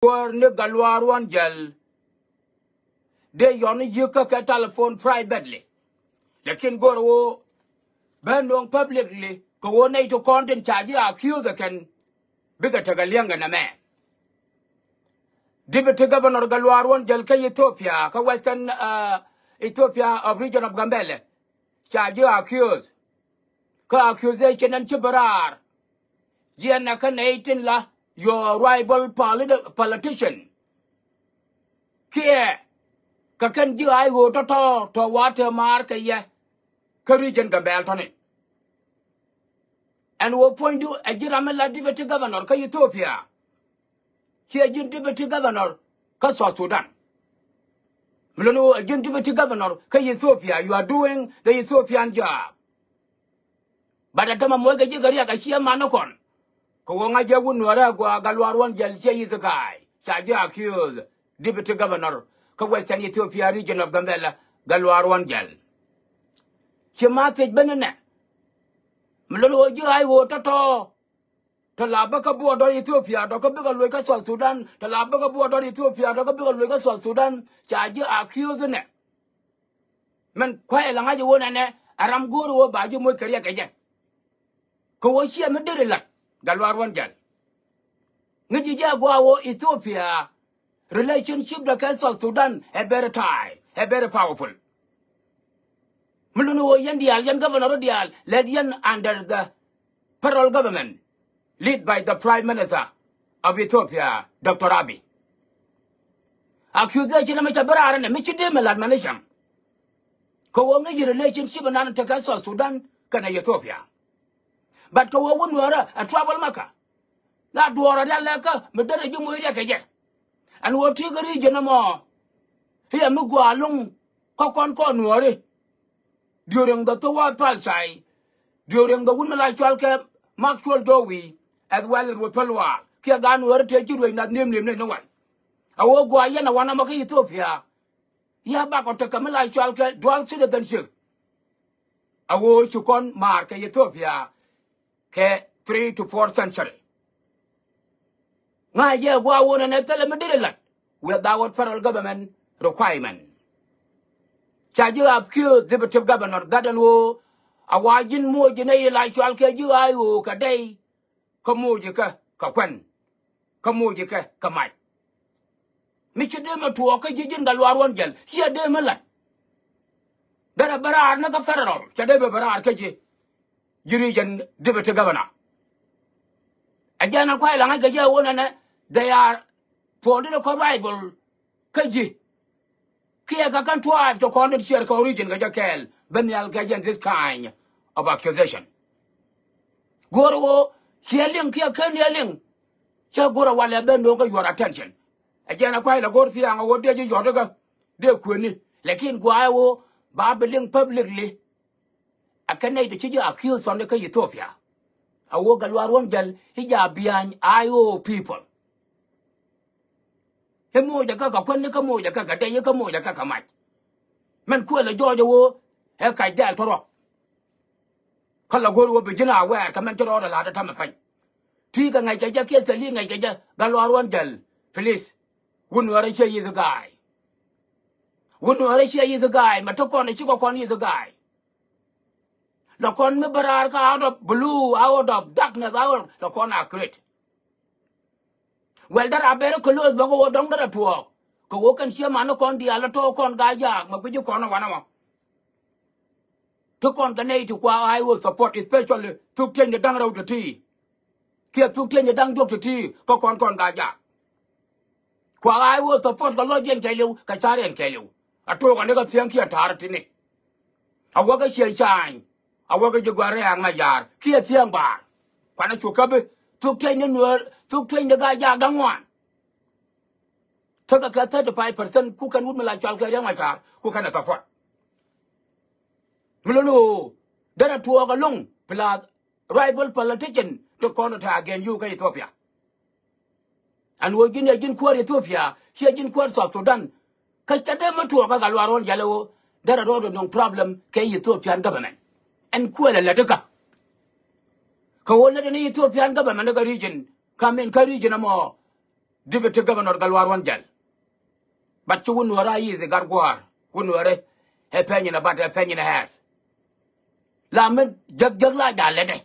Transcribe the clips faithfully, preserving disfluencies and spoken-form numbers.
Kuäär ni Gatluak Ruɔ̱n Jäl dee yɔn ni yi̱k kä kɛ telephone privately. Lakin go̱o̱r ɣöö bä nööŋ publicly kɛ ɣöö nɛy ti kɔn tin ca ji̱ accuse ɛ kɛn bikɛ tekɛ li̱eŋkɛ nɛmɛ. Deputy Governor Gatluak Ruɔ̱n Jäl kä Ethiopia, kä Western, uh, Ethiopia of region of Gambela, ca ji̱ accuse. Kä accusation ɛn ci bi raar. Jiɛn ɛ kä nɛy tin la your rival politi-, politician. Kiɛ kɛ kɛn ji̱ ay ɣöö tɔ̱tɔ̱ tɔ̱ wa te maar kɛ yɛ kä region Gambɛl tɔ̱ni. Ɛn ɣöö puɔ̱nydu ɛ ji̱ ram mi la deputy governor kä Ethiopia. Ciɛ ji̱n deputy governor kä South Sudan. Mi luni ɣöö ɛ ji̱n deputy governor kä Ethiopia, you are doing the Ethiopian job. But ɛ tämɛ moc kɛ ji̱ kɛ riɛk ɛ ciɛ man ni kɔn. Kɛ ɣöö ŋa̱c jɛ wut Nuäärä ɛ gɔaa Gatluak Ruɔ̱n Jäl ciɛ yi̱th ga̱a̱y ca ji̱ accuse deputy governor kä Western Ethiopia region of Gambela Gatluak Ruɔ̱n Jäl. Ci ma thiec ben ni nɛ. Mi luni ɣöö ji̱ ay ɣöö tɔ̱tɔ̱. Tɔ la bä kä border Ethiopia, tɔ kä bikɛ luɔc kä South Sudan, tɔ la bä kä border Ethiopia, tɔ kä bikɛ luɔc kä South Sudan, ca ji̱ accuse nɛ. Mɛn kuay la ŋa̱c ɣöö nɛnɛ, a ram go̱o̱r ɣöö ba ji̱ moc kɛ riɛk kɛ jɛ. Kɛ ɣöö ciɛ mi deri lat, Gatluak Ruɔ̱n Jäl. Ŋäc ji̱ jɛ a gɔaa ɣöö Ethiopia relationship dɛ kɛ South Sudan ɛ very tight, ɛ very powerful. Mi luni ɣöö yɛn diaal, yɛn governor diaal, lɛt yɛn under the federal government, led by the Prime Minister of Ethiopia, Doctor Abiy. Accusation ɛmɛ ca bi raar ɛnɛ, mi ci dee mi lat mɛn ni cäŋ. Kɛ ɣöö ŋäc ji̱ relationship ɛnan tekɛ South Sudan kɛnɛ Ethiopia. But kɛ ɣöö wut Nuäärä ɛ trouble maker. La duɔɔr a rial lɛkä mi derɛ ji̱ moc riɛk kɛ jɛ. Ɛn ɣöö ti kä region ɛmɔ i̱ ɛ mi gɔaa lo̱ŋ kä kɔn kɔn Nuääri. During the thok wa pal cay, during the wut mi la cɔal kɛ Mak Cuɔl Jowi, as well as Ruoth Päl Waal kiɛ gaat Nuääri tëë ji̱ ruëc nath ni̱em ni̱em ni wal. A ɣöö gɔaa yɛn a wanɛ mɔ kä Ethiopia. Yɛ bakɔ tekɛ mi la cɔal kɛ dual citizenship. A ɣöö ci kɔn maar kɛ Ethiopia kɛ three to four century. Ŋa̱c jɛ gua̱a̱ wun ɛn ɛ thilɛ mi deri lat without federal government requirement. Ca ji̱ accuse deputy governor that ɛn ɣöö a wa ji̱n moc ji̱n ɛ yi la cɔal kɛ ji̱ ɣaac ɣöö kɛ dɛy kä moc ji̱ kä kɛ kuɛn kä moc ji̱ kɛ kɛ mac. Mi ci dee mi tuɔɔk kä ji̱ ji̱n Gatluak Ruɔ̱n Jäl ciɛ dee mi lat. Derɛ bä raar ni kä federal ca dee bɛ bä raar kä ji̱. Ji̱ region deputy governor. Ɛ jɛn a kuay la ŋa̱c kɛ jɛ wun ɛnɛ, they are political rival kä ji̱. Kiɛ kɛ kɛn tua̱a̱p tɔ kɔn tin ciɛɛr kɛ region kɛ jɛ kɛɛl ben nhial kɛ jɛn this kind of accusation. Go̱o̱r ɣöö ciɛ liŋ kiɛ ken yɛ liŋ. Cä go̱o̱r a walɛ ben do̱ŋ kä your attention. Ɛ jɛn a kuay la go̱o̱r thiaŋ a ɣöö dee ji̱ yɔ̱t ikä dee kuëni. Lakin gua̱a̱ ɣöö ba bi liŋ publicly. A kɛ nɛy ti ci ji̱ accuse thɔn ikä Ethiopia. A ɣöö Gatluak Ruɔ̱n Jäl i̱ ja behind I O people. I̱ moc a kä kɛ kuän i̱ kä moc a kä kɛ dɛy i̱ kä moc a kä kɛ mac. Mɛn kuël a jɔɔc a ɣöö ɛ kac dɛɛl tɔ̱rɔk. Kä la go̱o̱r ɣöö bi ji̱n a wɛɛr kɛ mɛn ci rɔɔdɛ la̱t ɛ ta̱mɛ pany. Ti kɛ ŋäc kɛ jɛ kiɛ thil i̱ ŋäc kɛ jɛ Gatluak Ruɔ̱n Jäl, please. Wun Nuäärä ciɛ yi̱th ga̱a̱y. Wun Nuäärä ciɛ yi̱th ga̱a̱y mɛ te kɔn ɛ cikɛ kɔn yi̱th ga̱a̱y. La kɔn mi bä raar kä out of blue, out of darkness, out la kɔn a create. Well, that a very close bä kɛ ɣöö dɔ̱ŋ derɛ tuɔɔk kɛ ɣöö kɛn ciɛ man ni kɔn diaal la to̱o̱k kɔn Gaa-jaak mɛ gui̱ci kɔn ɛ wanɛ mɔ. Ti kɔn kɛ nɛy ti kua I O support, especially thuk tieny ni da̱ŋ rɛw ti ti. Kiɛ thuk tieny ni da̱ŋ diɔ̱k ti ti kä kɔn kɔn Gaa-jaak. Kua I O support kɛ lɔc yɛn kɛɛliw kɛ ca̱r yɛn kɛɛliw. A to̱o̱k ani kɛ thiäŋ kiɛ ta̱a̱r tini. A wäkä ciɛ ca̱a̱ny. A wäkä ji̱ gɔ̱a̱r rɛ̈ɛ̈k Mac Yaar kiɛ thiäŋ baar. Kuanɛ cu käpi thuk tieny ni Nuäär, thuk tieny ni Gaa-jaak da̱ŋ ŋuan. Tekɛ kɛ thirty five percent ku kɛn wut mi la cɔal kɛ Riɛk Mac Yaar ku kɛn ɛ support. Mi luni ɣöö derɛ tuɔɔk ɛlɔ̱ŋ plus rival politician ti kɔn ɛ te against you kä Ethiopia. Ɛn ɣöö ji̱n ɛ ji̱n kuäär Ethiopia, ciɛ ji̱n kuäär South Sudan. Kä cɛ dee mi tuɔɔk kä Gatluak Ruɔ̱n Jäl ɛ ɣöö derɛ rɔɔdɛ nöŋ problem kɛ Ethiopian government. Ɛn kuël ɛ lät ikä. Kɛ ɣöö lät ɛn Ethiopian government kä region, kä min kä region ɛmɔ. Deputy Governor Gatluak Ruɔ̱n Jäl. But ci wun nuɔrä a yithi gat gua̱a̱r wun nuɔrä. Ɛ pɛny in a bat ɛ pɛny in a hɛth. La mi jäk jäk la ja̱ lätdɛ.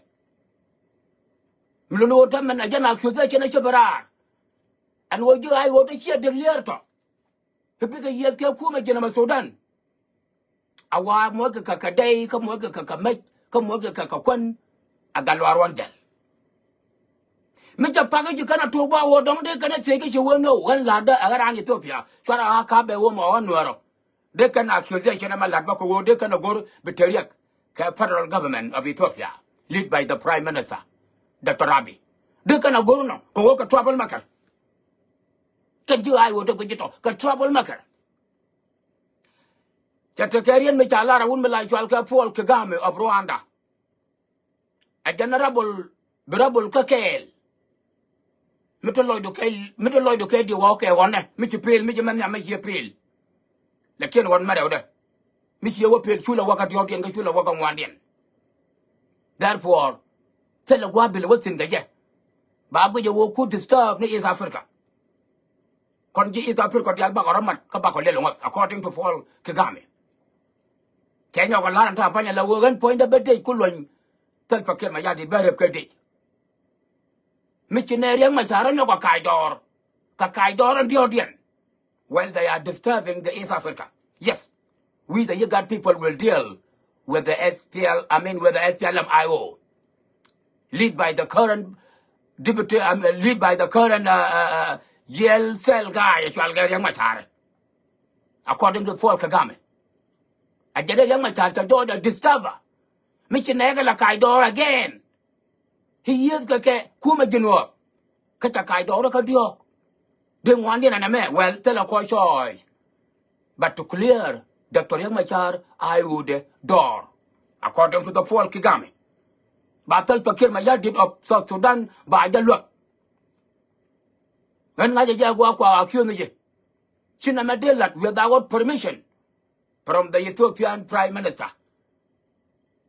Mi luni ɣöö tämɛ a jɛn accusation a cä bi raar. Ɛn ɣöö ji̱ ay ɣöö te ciɛ dek lier tɔ. Kɛ bikɛ yieth kɛ kumɛ ji̱n ɛmɛ Sudan. A wa muɔckɛ kɛ kɛ dɛy kä muɔckɛ kɛ kɛ mec kä muɔckɛ kɛ kɛ kuän. A Gatluak Ruɔ̱n Jäl. Mi cɛ pak i̱ ji̱ kɛn a tuɔɔk ba wä dɔ̱ŋ dee kɛn a thiec kä ci wee ni ɣän la̱tdä ɛ ɣän raan Ethiopia cuarɛ ɣä ka̱p ɛ wä mɔ ɣän nuɛɛrɔ. Dee kɛn accusation ɛmɛ la̱t bä kɛ wä dee kɛn a go̱r bi te riɛk kɛ federal government of Ethiopia led by the prime minister Doctor Abiy. Dee kɛn a go̱r nɔ kɛ wä kɛ trouble maker. Kɛn ji̱ ay wä te guic ji̱ tɔ kɛ trouble maker. Cɛ tekɛ riet mi ca lar a wun mi la cual kɛ Paul Kagame of Rwanda. A jɛn rebel bi rebel kä kɛɛl. Mi te lɔcdu kɛ mi te lɔcdu kɛ di wä kɛ ɣɔnɛ mi ci pel mi ci mɛn nhiam mi ci pel. Lakin ɣɔn mɛrɛwdɛ mi ci wä pel cu lɛ wä kä diɔ̱ɔ̱kdiɛn kä cu lɛ wä kä ŋuandiɛn. Therefore thilɛ gua̱a̱th bi lɛ wä thi̱n kɛ jɛ. Ba guic ɛ wä ku disturb ni East Africa. Kɔn ji̱ East Africa diaal bakɔ rɔ mat kä bakɔ lɛl ŋɔth according to Paul Kagame. Cɛ nyɔk a la̱r an ta̱a̱ pa̱ny a la wee ɣän puɔ̱nydä bä dec ku luɔ̱ny. Thil pa kiɛt ma ya̱r dit bä rep kɛ dec. Mi ci nɛ Riɛk Macar rɔ nyɔk a kac dɔɔr. Kɛ kac dɔɔr in diɔ̱ɔ̱kdiɛn. Well, they are disturbing the East Africa. Yes. We the IGAD people will deal with the S P L, I mean with the S P L M I O. Lead by the current deputy, um, lead by the current uh, uh, uh, jail cell guy, cual kɛ Riɛk Macar. According to Paul Kagame. A jɛ dee Riɛk Macar cɛ jɔɔc a disturber. Mi ci nɛɛkɛ la kac dɔɔr again. He yieth kɛ kɛ kumɛ ji̱ nuɔɔk. Kä ca kac dɔɔr kä diɔ̱ɔ̱k. Dee ŋuandiɛn ɛn ɛmɛ, well, thilɛ kɔc cɔɔc. But to clear Doctor Riek Machar a yudɛ dɔɔr. According to the Paul Kagame. Ba thil pakir ma ya dit of South Sudan ba jɛ luäk. Ɣän ŋa̱cä jɛ gua̱a̱k kua accuse ni jɛ. Ci nɛmɛ dee la̱t without permission from the Ethiopian Prime Minister.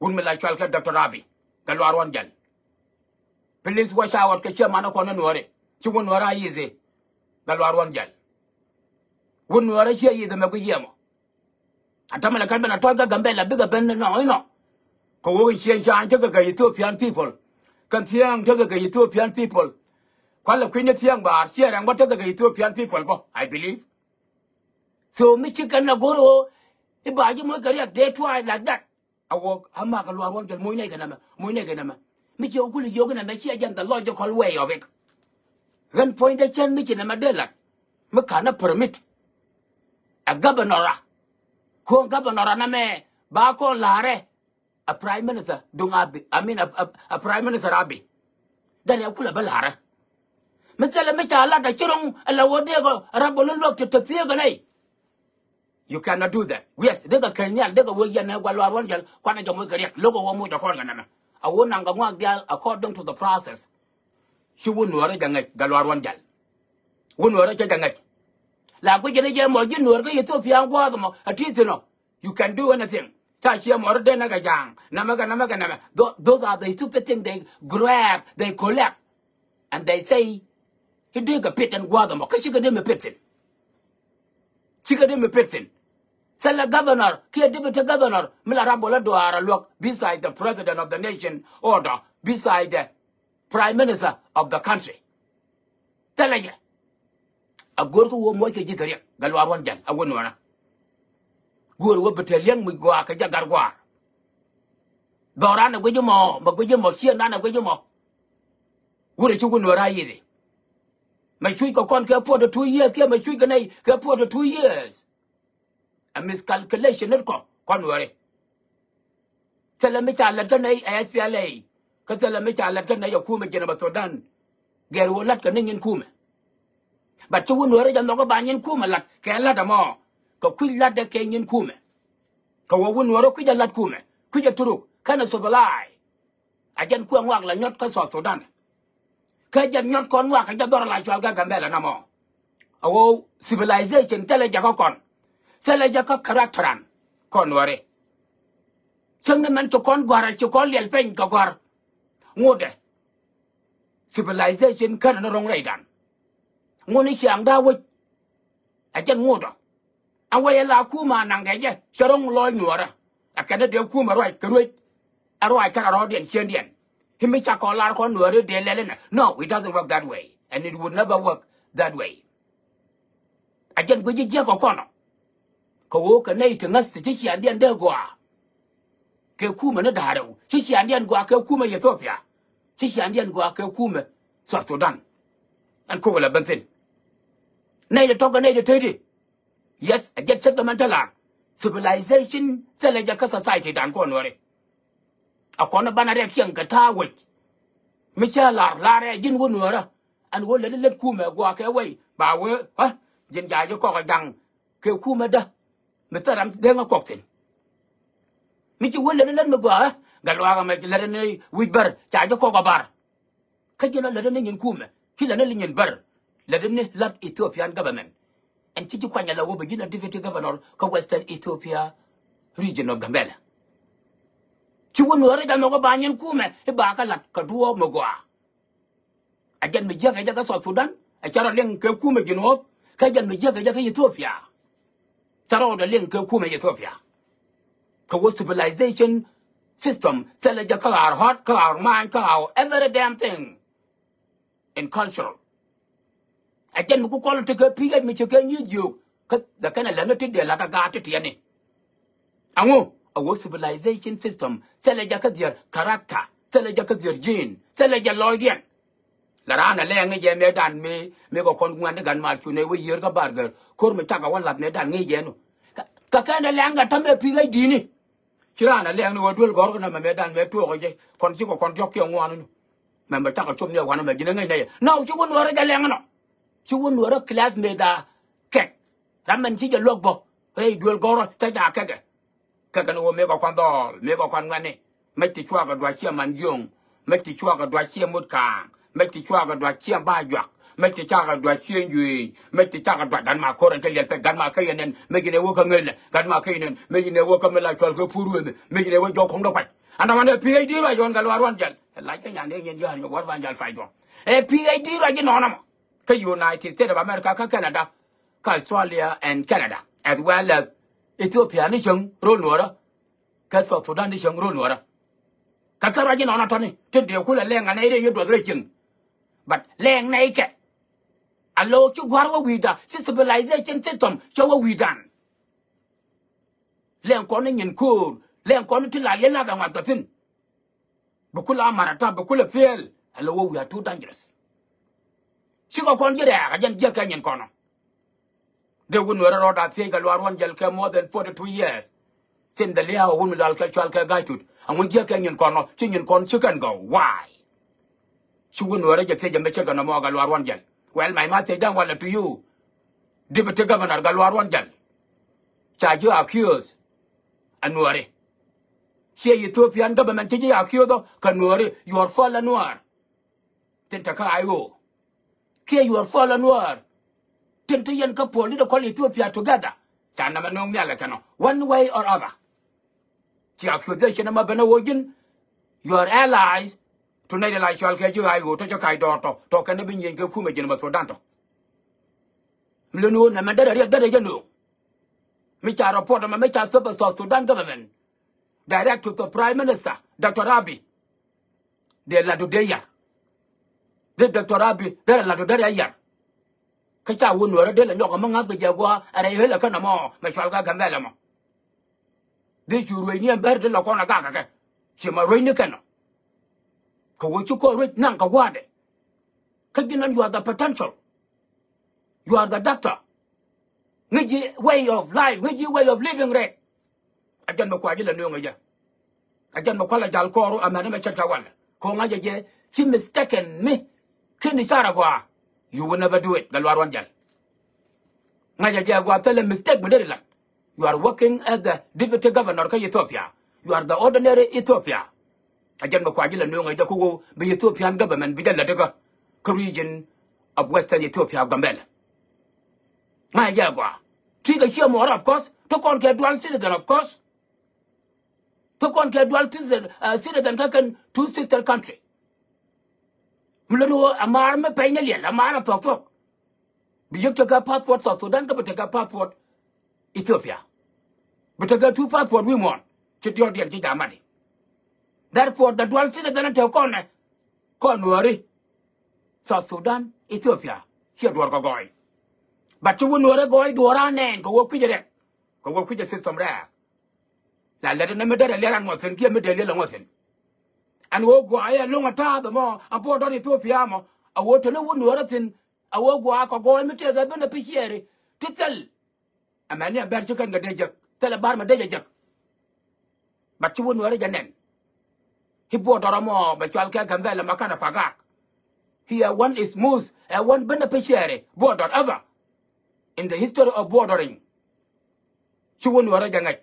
Wun mi la cual kɛ Doctor Abiy Gatluak Ruɔ̱n Jäl. Please watch out kɛ ciɛ manä kɔn ni nuɔ̱ɔ̱ri. Ci wun nuɔ̱ɔ̱ri a yithi Gatluak Ruɔ̱n Jäl. Wun nuɔ̱ɔ̱ri ciɛ yithi mɛ guic yɛ mɔ. A tämɛ lɛ kɛn ben a tɔ̱ɔ̱c kä Gambɛla bikɛ ben nɔ inɔ. Kɛ wok in cieŋ caaŋ tekɛ kɛ Ethiopian people. Kɛn thiäŋ tekɛ kɛ Ethiopian people. Kualɛ kui̱ny ni thiäŋ baar ciɛ rɛŋ bä tekɛ kɛ Ethiopian people bä, I believe. So mi ci kɛn a go̱r ɣöö i̱ ba ji̱ moc kɛ riɛk dee try like that. A wok a mak a luaar wän kɛl moc nɛy kɛ nɛmɛ, moc nɛy kɛ nɛmɛ. Mi ci wä kul i̱ yio̱k inɛmɛ ciɛ jɛn the logical way of it. Ɣän puɔ̱nydɛ cän mi ci nɛmɛ dee la̱t. Mi ka̱n a permit. A governor a. Ko̱n governor a nɛmɛ ba kɔn la̱rɛ. A prime minister duŋ Abiy, I mean a, a, a prime minister Abiy. Dɛn ɛ kulɛ bä la̱rä. Mi thilɛ mi ca lat a ci ro̱ŋ ɛ la wä dee kɔ rap bä lä luäk ti te thieek ɛ nɛy. You cannot do that. Yes, dee kɛ keny nhial dee kɛ wee yɛn ɛ gua̱l luaar wän jäl kuanɛ jɛ moc kɛ riɛk lo̱k ɛ wä moc ɛ kɔn kɛ nɛmɛ. A wä naŋ kɛ ŋuak diaal according to the process. Ci wä nuɔɔrä jɛ ŋäc gɛ luaar wän jäl. Wä nuɔɔrä cä jɛ ŋäc. La guic jɛ ni jɛ mɔ ji̱ nuɔɔr kä Ethiopia gua̱a̱th mɔ a ti thi̱n ɔ. You can do anything. Ca ciɛ mɔri den nɛ kɛ ja̱a̱ŋ nɛmɛ kɛ nɛmɛ kɛ nɛmɛ. Tho- those are the stupid thing they grab, they collect. And they say i̱ dee kɛ pit ɛn gua̱a̱th ɛmɔ kä cikɛ dee mi pit thi̱n. Cikɛ dee mi pit thi̱n. Thilɛ governor kiɛ deputy governor mi la rap bol a duaar a luäk beside the president of the nation order, beside the prime minister of the country. Thilɛ jɛ. A go̱o̱r kä wä muɔc kɛ ji̱ kɛ riɛk gɛ luaar wän jäl a wä nuɔ̱ɔ̱rä. Go̱o̱r wä bi te liɛŋ mi gɔaa kɛ jɛ gar gua̱a̱r. Dhɔran ɛ guic mɔ mɛ guic mɔ ciɛ nan ɛ guic mɔ. Wurɛ ci wä nuɔ̱ɔ̱rä a yithi. Mɛ cuc kɛ kɔn kɛ forty two years kiɛ mɛ cuc kɛ nɛy kɛ forty two years. A miscalculation it kɔ kɔn weri. Thilɛ mi ca lät kä nɛy ɛ S P L A kä thilɛ mi ca lät kä nɛy ɛ kumɛ Jinub Sudan. Gɛr wä la̱t kɛ ni nyin kumɛ. But ci wä nuɔ̱ɔ̱rä jɛ nhɔkä ba nyin kumɛ la̱t kɛ la̱t ɛmɔ. Kɛ kui̱ la̱t dɛ kɛ nyin kumɛ. Kɛ wä wä nuɔ̱ɔ̱rä kui̱ jɛ la̱t kumɛ kui̱ jɛ turuk kɛnɛ supply. A jɛn kuɛ ŋuak la nyɔt kä South Sudan. Kä jɛn nyɔt kɔn ŋuak kä jɛ dhɔr la cual kä Gambɛla namɔ. A wä civilization thilɛ jɛ kä kɔn. Thilɛ jɛ kä characteran kɔn wä ri. Cäŋ ni mɛn ci kɔn gɔ̱a̱r a ci kɔn liɛl peny kɛ gɔ̱a̱r. Ŋotdɛ. Civilization känɛ ni ro̱ŋ rɛydan. Ŋun i̱ ciaŋ da̱a̱ wec. Ɛ jɛn ŋotdɔ. Ɛn wec ɛ la kumɛ anaŋ kɛ jɛ cɛ ro̱ŋ lɔc nuɔɔrä. Ɛ kɛn dee kumɛ ruac kɛ ruec. Ɛ ruac kärɛ rɔɔdiɛn ciëŋdiɛn. I̱ mi ca kɔn lar kɔn nuɔɔri dee lɛl inɛ. No, it doesn't work that way and it would never work that way. Ɛ jɛn guic ji̱ jiäk ɛ kɔnɔ. Kɛ ɣöö kɛ nɛy ti ŋäth ti ci ciaŋdiɛn dee gɔaa. Kɛ kumɛ ni da̱a̱r rɛw ci ciaŋdiɛn gɔaa kɛ kumɛ Ethiopia. Ci ciaŋdiɛn gɔaa kɛ kumɛ South Sudan. Ɛn kok la ben thi̱n. Nɛy ti tɔ̱ kɛ nɛy ti teti. Yes, ɛ jɛn cäk dämɛn te lar. Civilization thilɛ jɛ kä society dan kɔn nuɔri. A kɔn banɛ rɛk cieŋ kɛ ta̱a̱ wec. Mi cä lar lar ɛ ji̱n wä nuɔrä. Ɛn wä lät lät kumɛ gua̱a̱ kɛ wei ba wee, ha? Ji̱n ja̱ ji̱ kɔk a ja̱ŋ kɛ kumɛ dä. Mi thil ram dee ŋä kɔk thi̱n. Mi ci wä lät lät mi gua̱a̱, ha? Gat luaak ɛmɛ lät ni wi̱c bär ca ji̱ kɔk a bar. Kä ji̱n a lät ni nyin kumɛ ci lät ni nyin bär. Lät ni lät Ethiopian government. Ɛn ci ji̱ kuany ala wä bɛ ji̱n a deputy governor kä Western Ethiopia region of Gambela. Ci wä nuɔrä jɛ nhɔk i̱ ba nyin kumɛ i̱ ba kä lat kɛ duɔɔk mi gɔaa. Ɛ jɛn mi jiäk ɛ jɛ kä South Sudan ɛ cɛ rɔ liŋ kɛ kumɛ ji̱n ɣɔp. Kä jɛn mi jiäk ɛ jɛ kä Ethiopia cɛ rɔ dɛ liŋ kɛ kumɛ Ethiopia. Kɛ wä civilization system thilɛ jɛ kä our heart, kä our mind, kä our every damn thing. In cultural. Ɛ jɛn mi ku kɔl ti kɛ pi̱i̱c mi ci kɛ nyi̱i̱c jiök kä dɛ kɛn ɛ lɛn ni ti dee la̱t a gaat ti tiɛni. Aŋu a wä civilization system thilɛ jɛ kä their character, thilɛ jɛ kä their gene, thilɛ jɛ lɔcdiɛn. La raan ɛ lɛɛŋ ni jɛ mëëdan mi mi kɛ kɔn ŋuɛ̈n ti gan mal cu nɛ wä yiër kä bar gɛr ko̱r mi cakɛ wä lath mëëdan ŋi̱i̱c jɛ nu. Kɛ kɛn ɛ lɛɛŋ kɛ ta̱mɛ pi̱i̱c ɛ di̱i̱ni. Ci raan a lɛŋ ni ɣöö duel gɔ̱rkä nɔmɔ mëëdan mëë tuɔɔk jɛ kɔn cikɛ kɔn diɔ̱k kiɛ ŋuan ni. Mɛmɛ cakɛ cop ni ɛ wanɛ mɛ ji̱n ɛ ŋäc nɛy ɛ na ci wä nuɔrä jɛ lɛŋ nɔ. Ci wä nuɔrä class mëëda kɛk. Ram mɛn ci jɛ luäk bä rɛy duel gɔ̱rä cä ca kɛkɛ. Kɛkɛ ni ɣöö mëë kɛ kɔn dhɔɔl mëë kɛ kɔn ŋuɛ̈tni. Mec ti cuakɛ duac ciɛ man jiöŋ. Mec ti cuakɛ duac ciɛ mut kaaŋ. Mec ti cuakɛ duac ciɛ ba juak. Mec ti cakɛ duac ciɛ juëëc. Mec ti cakɛ duac gat ma ko̱r ɛn kɛ liɛl pɛc gat ma kä yɛn ɛn mec in ɛ wä kä ŋäc lɛ gat ma kä yɛn ɛn mec in ɛ wä kä mi la cual kɛ pur wëëdhi mec in ɛ wä jɔk kɔŋ dɔ kuac. An dɔmɔ ni ɛ P H D ruac ɣɔn gat luaar ruan jal ɛ lac kä nyan dee ŋiɛn jɔ̱ɔ̱r nyɛ gua̱r ban jal fay duɔ̱ŋ. Ɛ P H D ruac inɔnɔ mɔ kä United States of America kä Canada kä Australia and Canada as well as Ethiopia ni cäŋ ro̱l nuɔ̱ɔ̱rä. Kä South Sudan ni cäŋ ro̱l nuɔ̱ɔ̱rä. Kä kä ruac inɔnɔ tɔ̱ni tin dee kulɛ lɛŋ anɛy rɛy i̱ duɔth rɛy cieŋ. But lɛŋ nɛy kɛ a lo̱o̱k ci gua̱r wä wi̱i̱da ci civilization system cɛ wä wi̱i̱dan. Lɛŋ kɔn ni nyin ko̱o̱r lɛŋ kɔn ni ti la liɛl nath aŋuath kɛ thi̱n. Bi kulɛ a marata bi kulɛ piɛl a lo̱o̱k wä wi̱i̱ a too dangerous. Cikɛ kɔn ji̱ rɛɛk a jɛn jiäk kɛ nyin kɔnɔ. Dee wun nuɛrɛ rɔɔda thiec kɛ luaar ruɔn jɛl kɛ more than forty two years. Sin dhɛ lia̱a̱ wun mi lual kɛ cual kɛ ga̱a̱c tut aŋu jiäk kɛ nyin kɔn ɔ ci nyin kɔn ci kɛn gɔw why? Ci wun nuɛrɛ jɛ thiec ɛmɛ ce̱tkɛ nɔmɔ kɛ luaar ruɔn jɛl. Well my ma thiec da̱ŋ walɛ to you. Deputy governor kɛ luaar ruɔn jɛl. Ca ji̱ accuse. Ɛ nuɛri. Ciɛ Ethiopian government ci ji̱ accuse ɔ kɛ nuɛri your fellow nuɛr. Tin te kä I O. Kiɛ your fellow nuäär tin te yɛn kä political Ethiopia together. Ca nɛmɛ no̱o̱ŋ nhial ɛ kɛn ɔ one way or other. Ci accusation ɛmɛ ben ɛ ɣöö ji̱n your allies to nɛy de la cɔal kɛ ji̱ I O tɔ cä kac dɔɔr tɔ tɔ kɛn ɛ bi nyieny kɛ kumɛ ji̱n ɛmɛ Sudan tɔ. Mi lön ɣöö nɛmɛ derɛ riɛk derɛ jɛ no̱o̱ŋ. Mi ca report ɛmɛ mi ca thop ɛ South Sudan government direct to the prime minister Doctor Abiy. Dee latdu dee yar. Dee Doctor Abiy derɛ latdu derɛ yar. Kä ca wun nuɔrä dee lɛ nyɔk ɛmɛ ŋa̱th kɛ jɛ gua̱a̱ ɛ rɛy ɣel ɛ kɛn ɛmɔ mɛ cual kä Gambɛl ɛmɔ. Dee cu ruecni ɛn bɛr dee lɛ kɔn ɛ gak ɛ kɛ ci ma ruecni kɛn ɔ. Kɛ wä ci kɔn ruec naŋ kɛ gua̱a̱dɛ. Kä ji̱n ɛn you are the potential. You are the doctor. Ŋäc ji̱ way of life ŋäc ji̱ way of living rɛk. A jɛn mi kua ji̱ la nööŋ a jɛ. A jɛn mi kua la jal kɔɔru a mɛn mɛ cɛt kɛ walɛ ko̱ ŋa̱c a jɛ ci mistaken mi. Kin i̱ carɛ gɔaa. You will never do it gɛ luar wan jɛl. Ŋa̱c a jɛ gɔaa thilɛ mistake mi deri lat. You are working as the deputy governor kä Ethiopia. You are the ordinary Ethiopia. A jɛn mi kua ji̱ la nööŋ a jɛ kä ɣöö bi Ethiopian government bi jɛ lät ikä kä region of Western Ethiopia Gambela. Ŋa̱c a jɛ gɔaa. Ti kɛ ciɛ mɔɔr of course ti kɔn kɛ dual citizen of course. Ti kɔn kɛ dual citizen kä kɛn two sister country. Mi lät ni ɣöö a maar mi pɛny ni liɛl a maar a thuɔ̱k thuɔ̱k. Bi yek tekɛ passport South Sudan kä bi tekɛ passport Ethiopia. Bi tekɛ two passport wi̱i̱ muɔ̱ɔ̱n. Ci diɔ̱ɔ̱kdiɛn ci ja̱ mat i̱. Therefore, the dual citizen te kɔn ɛ, kɔn Nuääri, South Sudan, Ethiopia, ciɛ duɔ̱ɔ̱r kɛ gɔɔy. But ci wä Nuääri gɔɔy duɔ̱ɔ̱r a nɛɛn kɛ wä kui̱c rɛk, kɛ wä kui̱c system rɛk. La lɛt ni mi derɛ liɛr an ŋuɔth thi̱n kiɛ mi dee liɛl ɛ ŋuɔth thi̱n. Ɛn ɣöö gua̱a̱ ɛ lo̱ŋ ɛ ta̱a̱th ɛmɔ a border Ethiopia mɔ, a ɣöö te ni wä Nuääri thi̱n, a ɣöö gua̱a̱ kɛ gɔɔy mi tëëkɛ beneficiary ti thil. Ɛmɛn ni a bɛr ci kɛn kɛ dee jek, thilɛ bar mɛ dee jɛ jek. But ci wä Nuääri jɛ nɛn. I̱ border ɛmɔ bɛ cual kɛ Gambɛla mɛ kɛnɛ Pagak. I̱ ɛ one smooth, ɛ one beneficiary border ever in the history of bordering. Ci wä Nuääri jɛ ŋäc.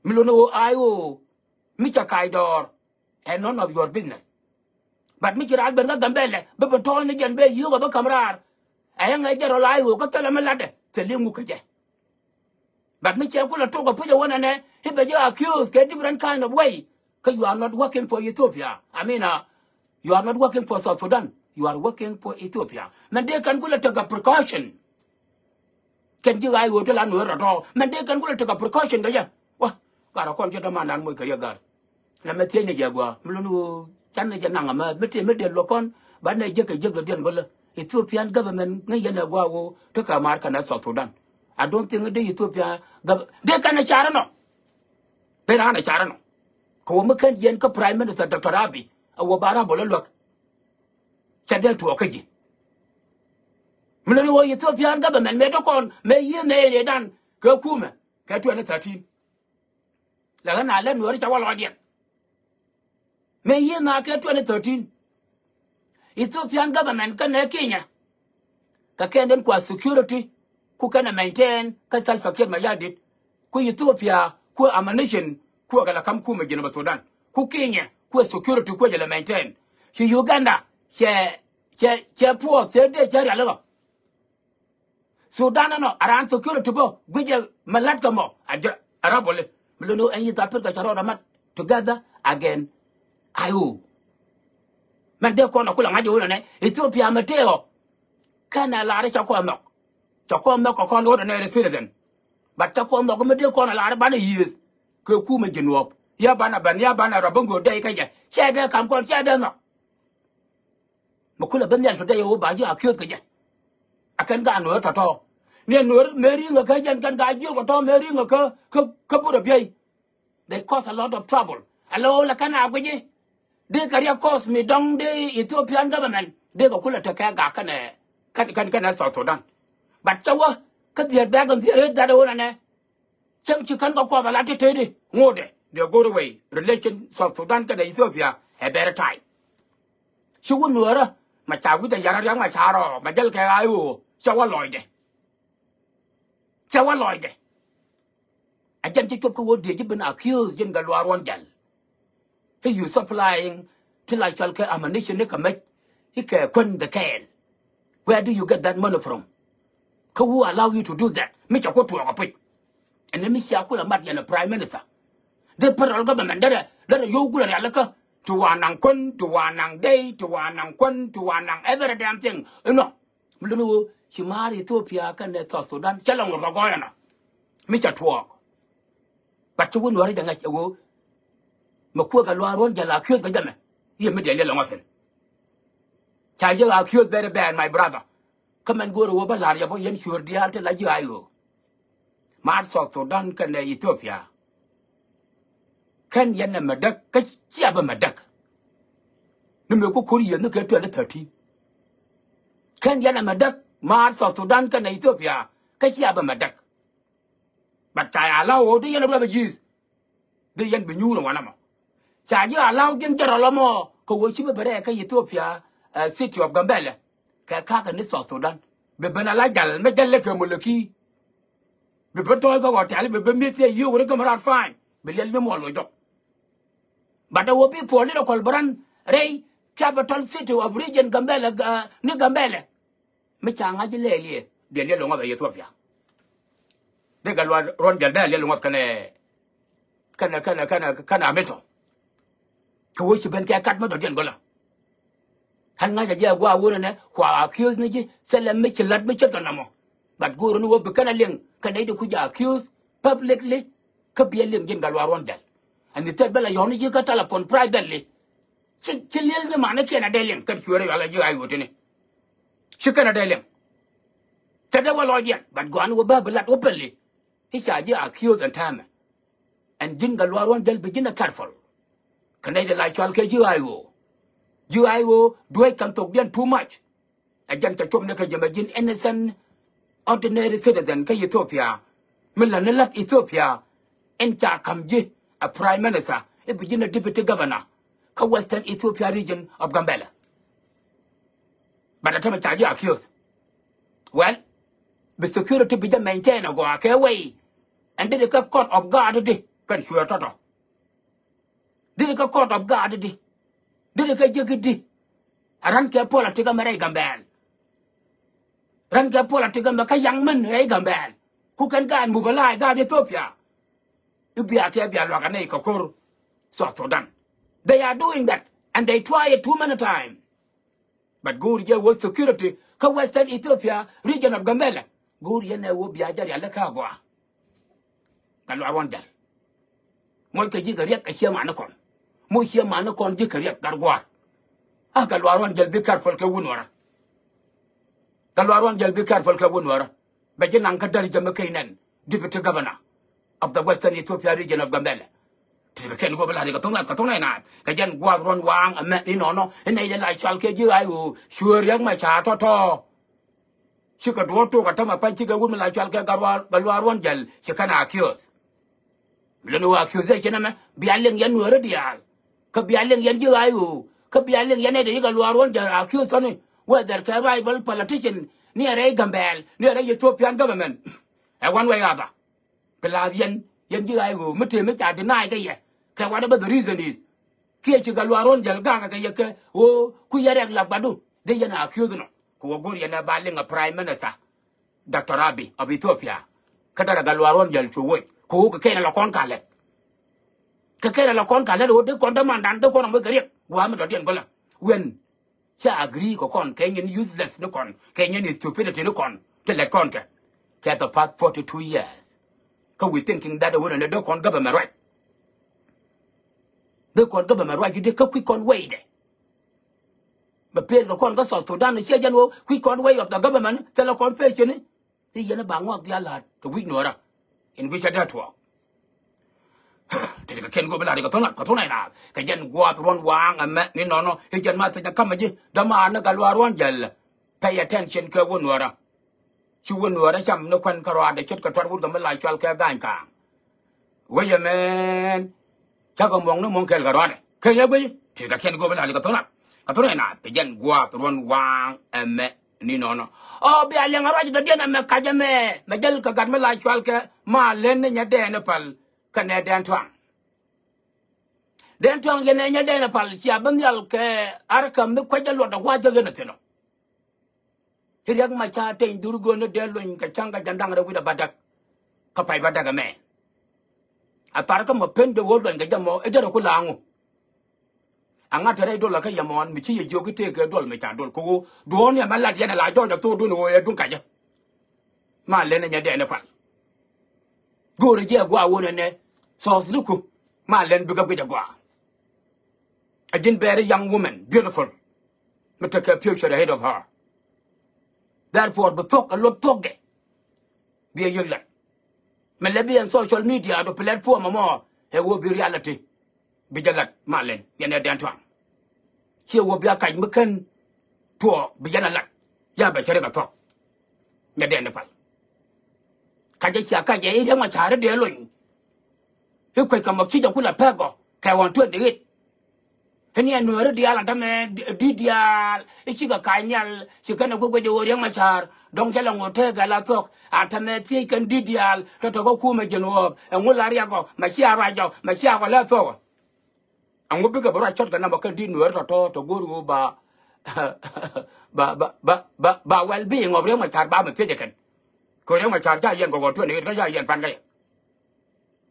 Mi luni ɣöö I O mi cɛ kac dɔɔr, ɛ none of your business. But mi ci raar ben kä Gambɛlɛ bi ben tɔɔny ni jɛn bɛ yiöök ɛ bä ka̱m raar. Ɛ yɛ ŋäc jɛ rɔ la I O kä thilɛ mi latdɛ thil i̱ ŋuk kä jɛ. But mi cɛ kulɛ tok ɛ puc ɛ wänɛ nɛ i̱ bɛ jɛ accuse kɛ different kind of way. Kä you are not working for Ethiopia. I mean, uh, you are not working for South Sudan. You are working for Ethiopia. Mɛn dee kɛn kulɛ tekɛ precaution. Kɛn ji̱ ɣaac ɣöö ti la nueer tɔ̱tɔ̱ mɛn dee kɛn kulɛ tekɛ precaution kɛ jɛ. Wa, garɛ kɔn ci dämandan moc kɛ riɛk gar. Nɛ mɛ thiecnɛ jɛ gua̱a̱ mi luni ɣöö canɛ jɛ naŋ amääth mi tëë mi dee luɔk kɔn. Banɛ jek kɛ jek dɔ̱diɛn gölä Ethiopian government ŋäc yɛn ɛ gua̱a̱ ɣöö tekɛ maar kɛnɛ South Sudan. I don't think dee Ethiopia gov dee kɛn ɛ car inɔ. Dee raan ɛ car inɔ. Kɛ ɣöö mi kɛn yɛn kä Prime Minister Doctor Abiy ɛ ɣöö ba Arab bol ɛ luäk. Cɛ dee tuɔɔk kä ji̱. Mi luni ɣöö Ethiopian government mëë te kɔn mëë yiëë mëë ëë dan kɛ kumɛ kɛ twenty thirteen. Lɛ ɣän a lɛ nuɔ̱ɔ̱ri ca wä lɔcdiɛn. Mëë yiëë na kɛ twenty thirteen. Ethiopian government kɛnɛ Kenya kɛ kɛn den kua security ku kɛnɛ maintain kä Salva Kiir Mayardit. Ku Ethiopia ku ammunition ku kɛ la kam kumɛ Jinub Sudan. Ku Kenya ku security ku jɛ la maintain. Ci Uganda cɛ cɛ cɛ puɔth cɛ dee cɛ rialikä. Sudan ɛnɔ a raan security bä guicɛ mɛ la̱t kɛ mɔ a jɛ a raboli. Mi luni ɛn yi̱th Africa cɛ rɔɔd amat together again. I O. Mɛn dee kɔn a kulɛ ŋa̱c ɛ wunɛ nɛ Ethiopia mɛ tëë ɔ. Kɛn ɛ lar cɛ kɔn nhɔk. Cɛ kɔn nhɔk kɛ kɔn ɣöt ɛnɛ citizen. But cɛ kɔn nhɔk mi dee kɔn ɛ lar banɛ yiëëth kɛ kumɛ Jinub. Ya banɛ ben ya banɛ rɔ ben go̱o̱r dee kä jɛ cɛ dee kam kɔn cɛ dee nhɔk. Mi kulɛ ben nhial today ɛ wä ba ji̱ accuse kɛ jɛ. A kɛn ka nueer tɔ̱tɔ̱ ni nueer mëë ri̱ŋ ɛ kä jɛn kɛn ka jiök tɔ̱tɔ̱ mëë ri̱ŋ ɛ kä kä kä burɛ biey. They cause a lot of trouble. A lo̱o̱ lɛ kɛn a guici dee kɛ riɛk cause mi dɔ̱ŋ dee Ethiopian government dee kɛ kulɛ tekɛ gak kɛnɛ kɛn kɛn kɛnɛ South Sudan. But cɛ wä kä dhiet bɛɛk ɛn dhiet ret that ɛ wä nɛnɛ. Cäŋ ci kän kä kuɔth ala tetedi ŋotdɛ dee go̱r wei relation South Sudan kɛnɛ Ethiopia ɛ bɛrɛ tay. Ci wä nuäärä ma ca wi̱cdɛ yara riaŋ ma ca rɔɔ ma jäl kɛ ɣa̱a̱c ɣöö cɛ wä lɔcdɛ. Cɛ wä lɔcdɛ. A jɛn ci cop kä wä diɛ ji̱ bin accuse ji̱n kɛ luaar ruɔ̱n jäl. I̱ you supplying ti la cɔal kɛ ammunition ni kɛ mec i̱ kɛ kuän the kɛɛl. Where do you get that money from? Kä who allow you to do that? Mi cɛ ku tuɔɔk apuc. Ɛn mi cia kulɛ mat yɛn a prime minister. Dee federal government derɛ derɛ yo̱w kulɛ rialikä ti wa naŋ kuän ti wa naŋ dey ti wa naŋ kuän ti wa naŋ every damn thing. Inɔ mi luni ɣöö ci maar Ethiopia kɛnɛ South Sudan cɛ lɛ ŋot kɛ gɔɔyɛ nɔ. Mi cɛ tuɔɔk. But ci wä nuɔ̱ɔ̱ri jɛ ŋäc ɛ ɣöö mɛ kuäk kɛ luaar ruɔ̱n jɛ la accuse kɛ jɛ mɛ. Yɛ mi diɛ liɛl ɛŋɔthin. Ca yek accuse very bad my brother. Kä mɛn go̱o̱r ɛ ɣöö bä la̱r yɛ bä yɛn cuäär diaal ti la ji̱ ɣaac ɣöö maar South Sudan kɛnɛ Ethiopia. Kɛn yɛn ɛ mɛ däk kä cia bä mɛ däk. Ni mëë ku ko̱r yiëëth ni kɛ twenty thirteen. Kɛn yɛn ɛ mɛ däk maar South Sudan kɛnɛ Ethiopia kä cia bä mɛ däk. But ca ya law ɣöö di yɛn ɛ ruɛp ɛ ji̱th. Di yɛn bi nyuur ɛ wanɛ mɔ. Ca ji̱ a law ji̱n jɛ rɔl ɛmɔ kɛ ɣöö ci bä bɛ rɛɛ kä Ethiopia, eh, city of Gambela. Kɛ ka̱kä ni South Sudan bi ben a la jal mi jal lɛ kɛ muliki. Bi ben tɔɔc kä hotel bi ben mi̱th thiɛ yiëë wä ri gäm raar fine bi liɛl ni muɔl wä jɔk. But there will be political brand rɛy capital city of region Gambela, uh, ni Gambela. Mi ca ŋa̱c ilɛɛliɛ diɛ liɛl ŋɔth a Ethiopia. Dee kɛ luaar ruɔ̱n jɛl dee liɛl ŋɔth kɛnɛ kɛnɛ kɛnɛ kɛnɛ kɛnɛ amiltɔ. Kɛ wee ci ben kɛ kat mi dɔ̱diɛn gölä. Ɣän ŋa̱cä jɛ a gua̱a̱ wunɛ nɛ kua accuse ni ji̱ thilɛ mi ci la̱t mi ce̱tkɛ nɔmɔ. But go̱o̱r ni wä bi kɛn a liŋ kɛ nɛy ti ku jɛ accuse publicly. Kä bi a liŋ ji̱n Gatluak Ruɔ̱n Jäl. Ɛn ni thɛt bä la yɔ̱ɔ̱n ni ji̱ kä telephone privately. Ci, ci li̱el ni manikiɛn a dee liŋ kɛn cueerä yɔal a ji̱ a yotini. Ci kɛn a dee liŋ. Cɛ dee wä lɔcdiɛn, but gɔaa ni wä bä bi lat wä pɛli. I̱ ca ji̱ accuse ɛn täämɛ. Ɛn ji̱n Gatluak Ruɔ̱n Jäl bi ji̱n a careful. Kɛ nɛy ti la cɔal kɛ ji̱ I O. Ji̱ I O duec kɛn thokdiɛn too much. Ɛ jɛn cɛ cop ni kɛ jɛ mɛ ji̱n innocent ordinary citizen kä Ethiopia. Mi lät ni lät Ethiopia. Ɛn ca ka̱m ji̱ a prime minister i̱ bi ji̱n a deputy governor kä Western Ethiopia region of Gambela. But a tämɛ ca ji̱ accuse. Well, bi security bi jɛ maintain a gɔaa kɛ wei. Ɛn dee di kä court of guard di kɛn cuɛ tɔtɔ. Dee di kä court of guard di. Dee di kä jek di. A ran kɛ politic amɛ rɛy Gambɛl. Ran kɛ politic amɛ kä young men rɛy Gambɛl. Ku kɛn gaat mobilize gaat Ethiopia. I̱ bia kɛ bia luak a nɛy kɛ ko̱r South Sudan. They are doing that and they try it too many times. But go̱o̱r jɛ wä security kä Western Ethiopia region of Gambela. Go̱o̱r yɛn ɛ wä bia jɛ rial kä a gɔaa. Gatluak Ruɔ̱n Jäl. Moc kɛ ji̱ kɛ riɛk a ciɛ mani kɔn. Moc ciɛ mani kɔn ji̱ kɛ riɛk gat gua̱a̱r. A Gatluak Ruɔ̱n Jäl be careful kɛ wun wärä. Gatluak Ruɔ̱n Jäl be careful kɛ wun wärä. Bɛ ji̱ naŋ kä däri jɛ mi key nɛn deputy governor of the Western Ethiopia region of Gambela. Ti kɛ kɛn go̱o̱r bi la ri kɛ thoŋ nath kɛ thoŋ nath nath kɛ jɛn gua̱a̱th ruɔ̱n waaŋ ɛmɛ ni nɔnɔ inɛ yɛ la cɔal kɛ ji̱ I O cueer riɛk mɛ ca tɔtɔ. Cikɛ duɔ̱ɔ̱r tok a tämɛ pa̱ny cikɛ wut mi la cɔal kɛ Gatluak Ruɔ̱n Jäl ci kɛn a accuse. Lön wä accusation ɛmɛ bia liŋ yɛn nueeri diaal. Kä bia liŋ yɛn ji̱ I O kä bia liŋ yɛn nɛy dee yi Gatluak Ruɔ̱n Jäl accuse thɔni whether kɛ rival politician ni a rɛy Gambɛl ni a rɛy Ethiopian government. Ɛ one way other. Plus yɛn yɛn ji̱ I O mi tëë mi ca deny kɛ yɛ kɛ whatever the reason is. Kiɛ ci Gatluak Ruɔ̱n Jäl ga̱a̱k kɛ yɛ kɛ ɣöö ku yɛ rɛk la gua̱du dee yɛn a accuse nɔ. Kɛ wä go̱r yɛn ɛ ba liŋ a prime minister Doctor Abiy of Ethiopia. Kä dara Gatluak Ruɔ̱n Jäl cu woc kɛ ɣöö kɛ kɛn ala kɔn ka lɛt. Kɛ kɛn ala kɔn ka lɛt ɣöö dee kɔn dämandan dee kɔn ɛ moc kɛ riɛk gua̱a̱ mi dɔ̱diɛn go̱lä. When ca agree kɛ kɔn kɛ nyin useless ni kɔn kɛ nyin stupidity ni kɔn ti lɛt kɔn kɛ kɛ the past forty two years. Kä we thinking that ɣöö nɛ dee kɔn government ruac. Dee kɔn government ruac ji̱ dee kä kui̱ kɔn weydɛ. Bɛ pel kɛ kɔn kä South Sudan ciɛ jɛn ɣöö kui̱ kɔn way of the government thilɛ kɔn pecini. I̱ yɛn i̱ ba ŋuak diaal la̱a̱t kɛ wi̱c nuɔ̱ɔ̱rä in wi̱c cä dee tuɔɔk. Ti ti kɛ kɛn go̱o̱p i̱ la̱a̱t ikɛ tho̱ŋ la̱t kɛ tho̱ŋ la̱t inaal kɛ jɛn gua̱a̱th ruɔ̱n waaŋ ɛmɛ ni nɔnɔ i̱ jɛn ma thiec ɛ ka̱mɛ ji̱ dämaar ni Gatluak Ruɔ̱n Jäl. Pay attention kɛ wä nuɔ̱ɔ̱rä. Ci wä nuɔ̱ɔ̱rä cam ni kuän kärɔaadɛ ce̱tkɛ tuɔ̱t wut kɛ mi la cual kɛ ga̱a̱ny kaaŋ. Wec ɛmɛn cakɛ muɔ̱ŋ ni muɔ̱ŋ kɛɛl kɛ ruaadɛ keny ɛ guic. Ti kɛ kiɛn go̱o̱p i̱ la̱a̱t kɛ tho̱ŋ la̱t kɛ tho̱ŋ la̱t inaal kɛ jɛn gua̱a̱th ruɔ̱n waaŋ ɛmɛ ni nɔnɔ. Ɔ bia liɛŋ a ruac dɔ̱diɛn ɛmɛ kac ɛmɛ mɛ jäl kɛ gat mi la cual kɛ ma len ni nyɛ dɛɛn i̱ pal. Kɛ nɛ dɛn tuaŋ dɛn tuaŋ yɛn ɛ nyɛ dɛɛn i̱ pal cia bi nhial kɛ arkɛ mi kuec ɛ luɔt ɛ gua̱a̱c jɛ ɣen ɛ thi̱n ɔ. I̱ Riɛk Macar teny dhur gööni dee luny kɛ cäŋ kɛ jɛn da̱ŋ rɛw wi̱cdɛ bädäk. Kä pay bädäk ɛmɛ a thar kä mɔ pen jɛ ɣöö luny kɛ jɛ mɔ i̱ derɛ ku la̱a̱ŋu. Aŋa te rɛy dol kä yɛ mɔɔn mi ci yɛ jiök i̱ tëëkɛ duɔl mi ca dol kɛ ɣöö duɔ̱ɔ̱n yɛ mɛ lat yɛn ɛ la jɔɔc ɛ thok duun ɣöö yɛ duŋ kacä. Ma len ɛ nyɛ dɛɛn i̱ pal. Go̱o̱rɛ jiɛ ɛ gua̱a̱ wun ɛnɛ thɔɔth ni ku ma len bikɛ guic ɛ gua̱a̱. A ji̱n very young woman, beautiful. Mi tekɛ future ahead of her. Therefore bi thuɔ̱k ɛ luɔt thuɔ̱kdɛ. Bi ɛ yiëk lat. Mi lɛ bi ɛn social media do platform ɛmɔ ɛ wä bi reality. Bi jɛ lat ma len yɛn ɛ dɛn tuaŋ. Ciɛ wä bi a kac mi kän tuɔɔk bi yɛn a lat. Ya bɛ cɛ rik a thuɔ̱k. Nyɛ dɛn i̱ pal. Kacä cia kacɛ i̱ Riɛk Macar i̱ dee lony. I̱ kuec kɛ mɔk ci jɛ kulɛ pek gɔ kɛ ɣɔn tuet i̱ ɣit. I̱ ni ɛ nueeri diaal an tämɛ di̱t diaal i̱ cikɛ kac nhial ci kɛn ɛ kuec guic ɛ ɣöö Riɛk Macar dɔ̱ŋ cä lɛ ŋot tëëkɛ la thuɔ̱k an tämɛ thiec kɛn di̱t diaal tɔ̱tɔ̱ kä kumɛ jiɛn ɣɔɔp ɛŋu la riɛk gɔ mɛ cia ruac jɔ mɛ cia gɔ lɛ thuɔ̱k. Ɛŋu bikɛ bi ruac cɔt kɛ namɔ kɛn di̱t nueeri tɔ̱tɔ̱ tɔ go̱o̱r ɣöö ba ba ba ba ba ba well being of Riɛk Macar ba mi thiec ɛ kɛn. Kɛ Riɛk Macar ca yɛn kɛ ɣɔn twenty eight kä ca yɛn pan kä yɛ.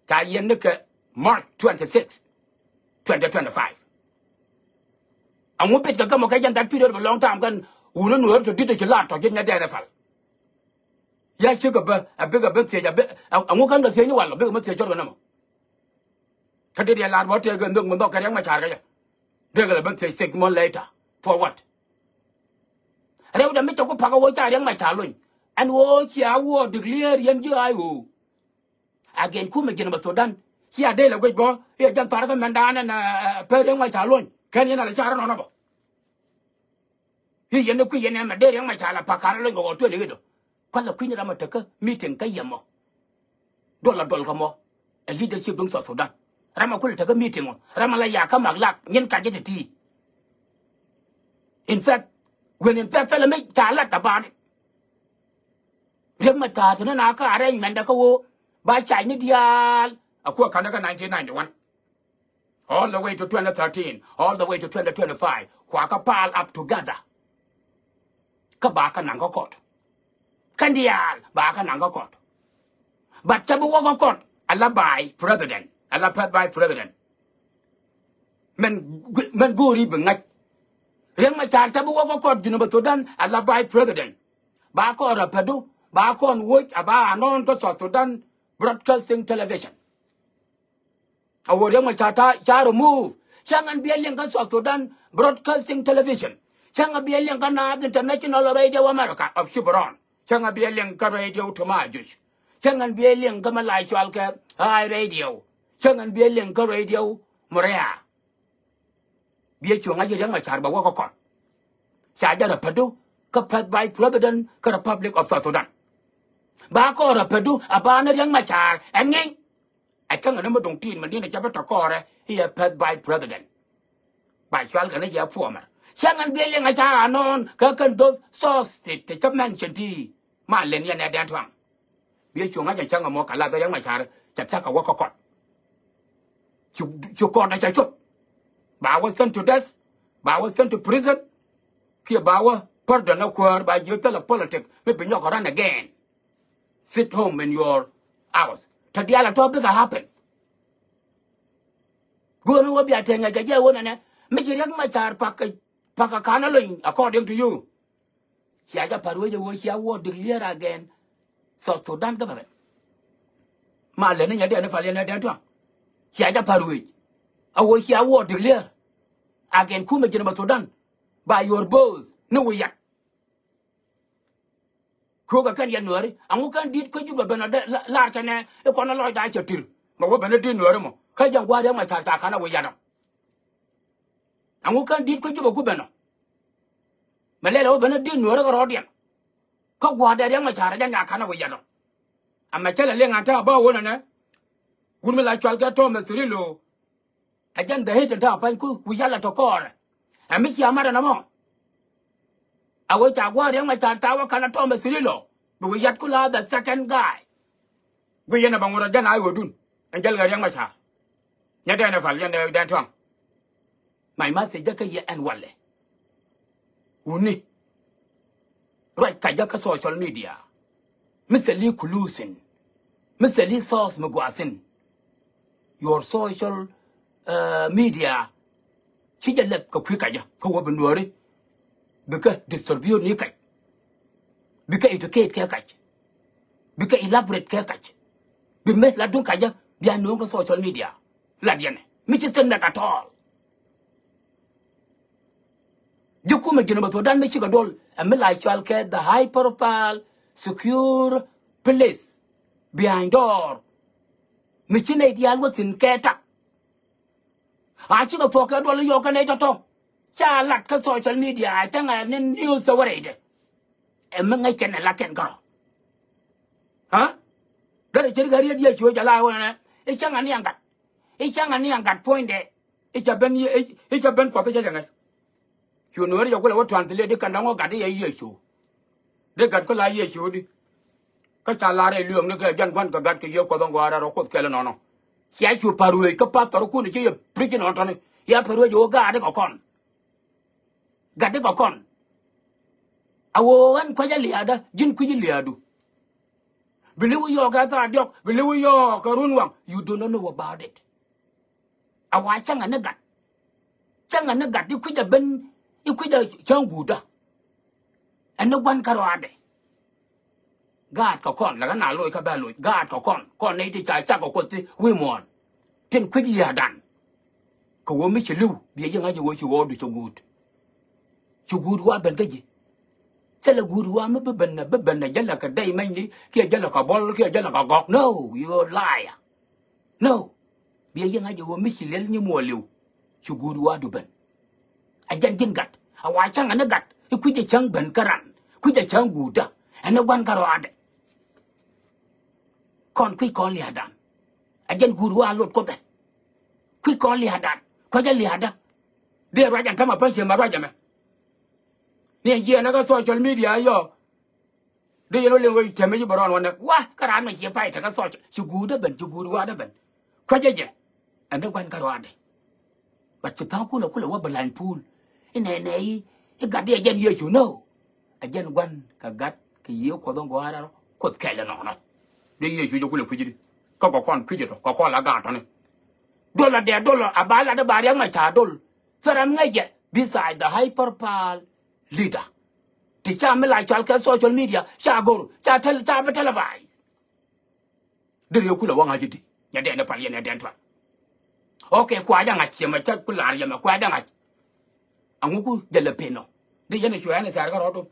Ca yɛn ni kɛ March twenty six, twenty twenty five. Aŋu bit kɛ gämɔ kɛ jɛn that period of a long time kɛn wuni nuɔɔri tɔ dit tɔ ci lar tɔ ji̱n nya dɛɛrɛ pal. Ya cikɛ bä a bikɛ bä thiec a bi aŋu kɛn kɛ thiec ni wal a bikɛ bä thiec cɔr kɛ nɛmɔ. Kä dit yɛ lar bä tëë kɛ nhök mi nhɔk kɛ Riɛk Macar kɛ jɛ. Dee kɛ lɛ bä thiec six months later. For what? Rɛw dɛ mi cɛ ku pak a wä ca Riɛk Macar lony. Ɛn wä cia wä declare yɛn ji̱ I O. Again kumɛ ji̱n bä Sudan. Cia dee lɛ guic bä iɛ jɛn thar kä mɛn daanɛ na pär Riɛk Macar lony kɛn yɛn alɛ car nɔnɔ bä. I̱ yɛn ni kui̱ yɛn ɛmɛ dee Riɛk Macar la pak kar lony kɛ ɣɔɔ tuɛn i̱ i̱dɔ. Kualɛ kui̱ni ram a tekä meeting kä yɛ mɔ. Duɔl a duɔl kä mɔ. A leadership duŋ South Sudan. Ram a kulɛ tekä meeting ɔ ram a la yakä mak lak nyin kacä ti ti. In fact, when in fact thilɛ mi ca lat about it. Riɛk Macar thi̱n na kä arrangement dɛ kä ɣöö ba cac ni diaal a kuɛ ka̱n kä nineteen ninety-one. All the way to twenty thirteen, all the way to twenty twenty-five, kua kä pile up together. Kä ba kä naŋ kä court. Kä diaal ba kä naŋ kä court. But cä bi wä kä court a la vice president, a la pɛth vice president. Mɛn mɛn go̱o̱ri bi ŋa̱c. Riɛk Macar cä bi wä kä court Junub Sudan a la vice president. Ba kɔn rɔ pädu ba kɔn woc a ba anɔn kä South Sudan Broadcasting Television. A wä Riɛk Macar ca remove. Cäŋ ɛn bi ɛ liŋ kä South Sudan Broadcasting Television. Cäŋ ɛn bi ɛ liŋ kä Naath International Radio America of Shibron. Cäŋ ɛn bi ɛ liŋ kä Radio Tamajuj. Cäŋ ɛn bi ɛ liŋ kä mi la cɔal kɛ High Radio. Cäŋ ɛn bi ɛ liŋ kä Radio Muria. Bi ɛ cuɔ̱ŋ a ji̱ Riɛk Macar ba wä kä kɔn. Ca jɛ rɔ pädu kä pɛth vice president kä Republic of South Sudan. Ba kɔn rɔ pädu a ba ni Riɛk Macar ɛ ŋi̱ny. A cäŋ ni mi duŋ ti̱i̱t mi ni̱n a cä bi tɔ kɔɔrɛ i̱ ɛ pɛth vice president. Ba cual kɛ ni jɛ puɔmɛ cäŋ ɛn bi liŋ a ca anɔɔn kä kɛn dhoth source ti ti cä mention ti. Ma len yɛn ɛ dɛn tuaŋ. Bi cuɔ̱ŋ a jɛ cäŋ ɛmɔ kɛ lath Riɛk Macar cɛ thia̱k kɛ wä kä kɔt. Cu cu kɔt a cɛ cuɔp. Ba wä sent to death. Ba wä sent to prison. Kiɛ ba wä pardon a kuäär ba jiö thilɛ politic mi bi nyɔk run again. Sit home in your house. Te diaal a tɔ bikɛ happen. Go̱o̱r mi wä bia tɛŋɛ jɛ jɛ wä nɛnɛ mi ci Riɛk Macar pakä pakä ka̱n a lony according to you. Cia jɛ pa̱r wec a wä cia wä declare again South Sudan government. Ma leni nyɛ diɛn i̱ pal yɛn ɛ diɛn tuaŋ. Cia jɛ pa̱r wec a wä cia wä declare again kumɛ Junub Sudan by your boss ni wä yat. Kukɛ kɛn yɛ nuääri aŋu kɛn di̱t kä Jubɛ ben a lar kɛnɛ i̱ kɔn a lɔcda cɛ ti̱r mɛ wä ben a di̱t nuääri mɔ kä jɛn gua̱a̱r Riɛk Macar ca ka̱n a wä yat ɔ. Aŋu kɛn di̱t kä Jubɛ ku ben ɔ. Mɛ lɛl a wä ben a di̱t nuääri kɛ rɔɔdiɛn. Kä gua̱a̱r dɛ Riɛk Macar a jɛn ca ka̱n a wä yat ɔ. Amɛ cä lɛ liŋ an te a bä a wä nɛnɛ. Wut mi la cual kɛ Thomas Cirillo. Ɛ jɛn dhɛ hit in te a pa̱ny ku wi̱c yal a tɔ kɔɔrɛ. Ɛ mi cia mat ɛn ɛmɔ. A wee ca gua̱a̱r Riɛk Macar thaak wä kal a Thomas Cirillo bi wi̱c yat ku la the second guy. Guic yɛn ɛ bɛ ŋut ɛ jɛn a ɣöödun ɛn jäl kɛ Riɛk Macar. Nyɛ dɛn ɛ pal yɛn dɛn tuaŋ. My message dä kä yɛ ɛn walɛ. Wuni. Ruac kacä kä social media. Mi thil i̱ kuluuthin. Mi thil i̱ source mi gua̱thin. Your social media. Ci jɛ lɛp kɛ kui̱ kacä kä wä bi nuääri. Bikɛ distribute ni kac. Bikɛ educate kɛ kac. Bikɛ elaborate kɛ kac. Bi mɛ la duŋ kacä bia nuɔ̱ɔ̱ŋ kä social media. Lat yɛnɛ mi ci thin mɛ ka tɔɔl. Ji̱ kumɛ Junub Sudan mi cikɛ duɔl ɛ mi la cɔal kɛ the high profile secure place behind door. Mi ci nɛy diaal wä thi̱n kɛ tak. A cikɛ thuɔ̱k kɛ duɔl i̱ yɔɔk kɛ nɛy tɔ̱tɔ̱ ca lat kä social media a cäŋ ɛ ni news ɛ wä rɛydɛ. Ɛ mi ŋäc kɛn ɛ la kɛn kärɔ. Ha? Derɛ cir kɛ riet Yecu jɛ la ɣöö nɛnɛ i̱ cäŋ ani aŋ gat. I̱ cäŋ ani aŋ gat puɔ̱nydɛ. I̱ cä ben i̱ cä ben kuɔth i̱ cä jɛ ŋäc. Cu nueeri jɛ kulɛ wä tuan thilɛ di kɛn dɔ̱ŋ wä gat i̱ yɛ Yecu. Di gat ku la Yecu di. Kä ca lar i̱ liööŋni kɛ jɛn gua̱n kɛ gat kɛ Yiëë Kuɔth in gɔaa rɛl rɔ Kuoth kɛl inɔnɔ. Cia cu pa̱r wëëc kä pathɔrkun ci yɛ preach inɔn tɔ̱ni. Yɛ pa̱r wëëc ɣöö gat di kɛ kɔn. Gat di kɛ kɔn. A ɣöö ɣän kua̱c a lia̱a̱dä ji̱n kui̱c i̱ lia̱a̱du. Bi li̱w i̱ yɔɔk kɛ thaar diɔ̱k bi li̱w i̱ yɔɔk kɛ run waŋ. You do not know about it. A wa cäŋɛ ni gat. Cäŋɛ ni gat i̱ kui̱cɛ ben i̱ kui̱cɛ cäŋ guutdä. Ɛn ni gua̱n kärɔaadɛ. Gaat kɛ kɔn lɛ kä na loc kä bɛ loc gaat kɛ kɔn kɔn nɛy ti ca cak kɛ kuoth ti wi̱i̱ muɔ̱ɔ̱n. Tin kui̱c lia̱a̱dan. Kɛ ɣöö mi ci li̱w biɛ ji̱ ŋa̱c i̱ ɣöö ci ɣɔɔdu cɛ guut. Ci guut wa ben kä ji̱. Thilɛ guut wa mi bi ben bi ben jälɛ kɛ dɛy mɛnyni kiɛ jälɛ kɛ bɔl kiɛ jälɛ kɛ gɔk. No, you liar. No. Biɛ yiëŋ a jɛ ɣöö mi ci liɛl nyi muɔɔliw. Ci guut wa̱a̱du ben. A jɛn ji̱n gat a wa cäŋ ɛn gat i̱ kui̱c ɛ cäŋ ben kä ran kui̱c ɛ cäŋ guutdä. Ɛn ɛ gua̱n kä rɔaadɛ. Kɔn kui̱c kɔn lia̱a̱dan. A jɛn guut wa̱a̱ lot kuothɛ. Kui̱c kɔn lia̱a̱dan kua̱c ɛ lia̱a̱dä. Dee ruac ɛn tämɛ päc ciɛ mɛ ruac ɛmɛ. Ni ɛn jiɛɛn ɛ kä social media yɔ. Di yɛn wä liŋ wec tɛmɛ ci bɛ rɔɔn wä nɛk wa kä raan mɛ ciɛ pay tekɛ thɔc ci guut dä ben ci guut waat dä ben. Kuecɛ jɛ ɛn dee gua̱n kä ruaadɛ. But ci tha̱a̱ŋ kun ɛ kulɛ wä bɛ lany puul. Inɛnɛ i̱ i̱ gat di ɛ jɛn Yecu no. Ɛ jɛn gua̱n kɛ gat kɛ yiëë kuɔth in gɔaa rɛl kuoth kɛl inɔnɔ. Di Yecu jɛ kulɛ kui̱ci di kä kɛ kɔn kui̱ci tɔ kɛ kɔn la gaat tɔni. Dol a dee dol a ba lat di ba riɛk mɛ ca dol. Thɛrɛm ŋäcɛ beside the high profile leader. Ti ca mi la cɔal kɛ social media ca go̱r ca tel ca bi televised. Deri yɛ kulɛ wä ŋa̱c di nyɛ dɛn pal yɛn nyɛ dɛn tual. Okay kuac aŋac ciɛ mɛ ca ku lar yɛ mɛ kuac aŋac. Aŋu ku jɛ lɛ pen nɔ di yɛn cuɛ ɛn thar kä rɔɔdu.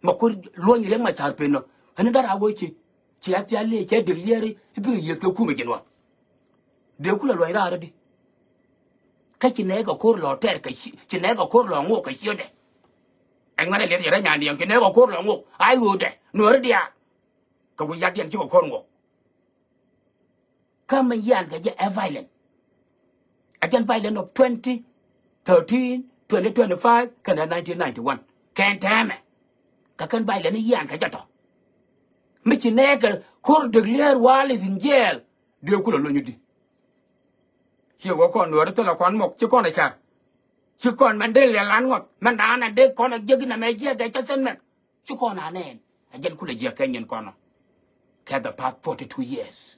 Mɛ ku luɔny riɛk mɛ car pen nɔ ɛn dara wä ci ci a thial liɛ cɛ dik liɛri i̱ bi yeth kɛ kumɛ ji̱n wä. Dee kulɛ luɔny raar di. Kä ci nɛɛk kɛ ko̱r lɔ tɛr kɛ ci nɛɛk kɛ ko̱r lɔ ŋok kɛ ciötdɛ. Ɛn ŋuɛ̈t ɛ liɛth yɛ rɛy nyandiɛŋ ci nɛɛk kɛ ko̱r lɔ ŋok a ɣöödɛ nuɔ̱ɔ̱ri diaal. Kɛ wi̱c yatdiɛn cikɛ ko̱r ŋok. Kä mi yian kɛ jɛ ɛ violent. A jɛn violent of twenty thirteen, twenty twenty-five kɛnɛ nineteen ninety-one kɛn tɛmɛ. Kɛ kɛn violent i̱ yian kɛ jɛ tɔ. Mi ci nɛɛk kɛ ko̱r declare while is in jail. Dee kulɛ lony di. Ciɛ wä kɔn nuɔɔri thilɛ kɔn mɔk ci kɔn ɛ car. Ci kɔn mɛn dee liɛl an ŋɔth mɛn daanɛ dee kɔn ɛ jiäk inɛ mɛ jiɛk ɛ cä thɛn mɛk. Ci kɔn anɛn a jɛn kulɛ jiäk kɛ nyin kɔn ɔ. Kɛ the past forty two years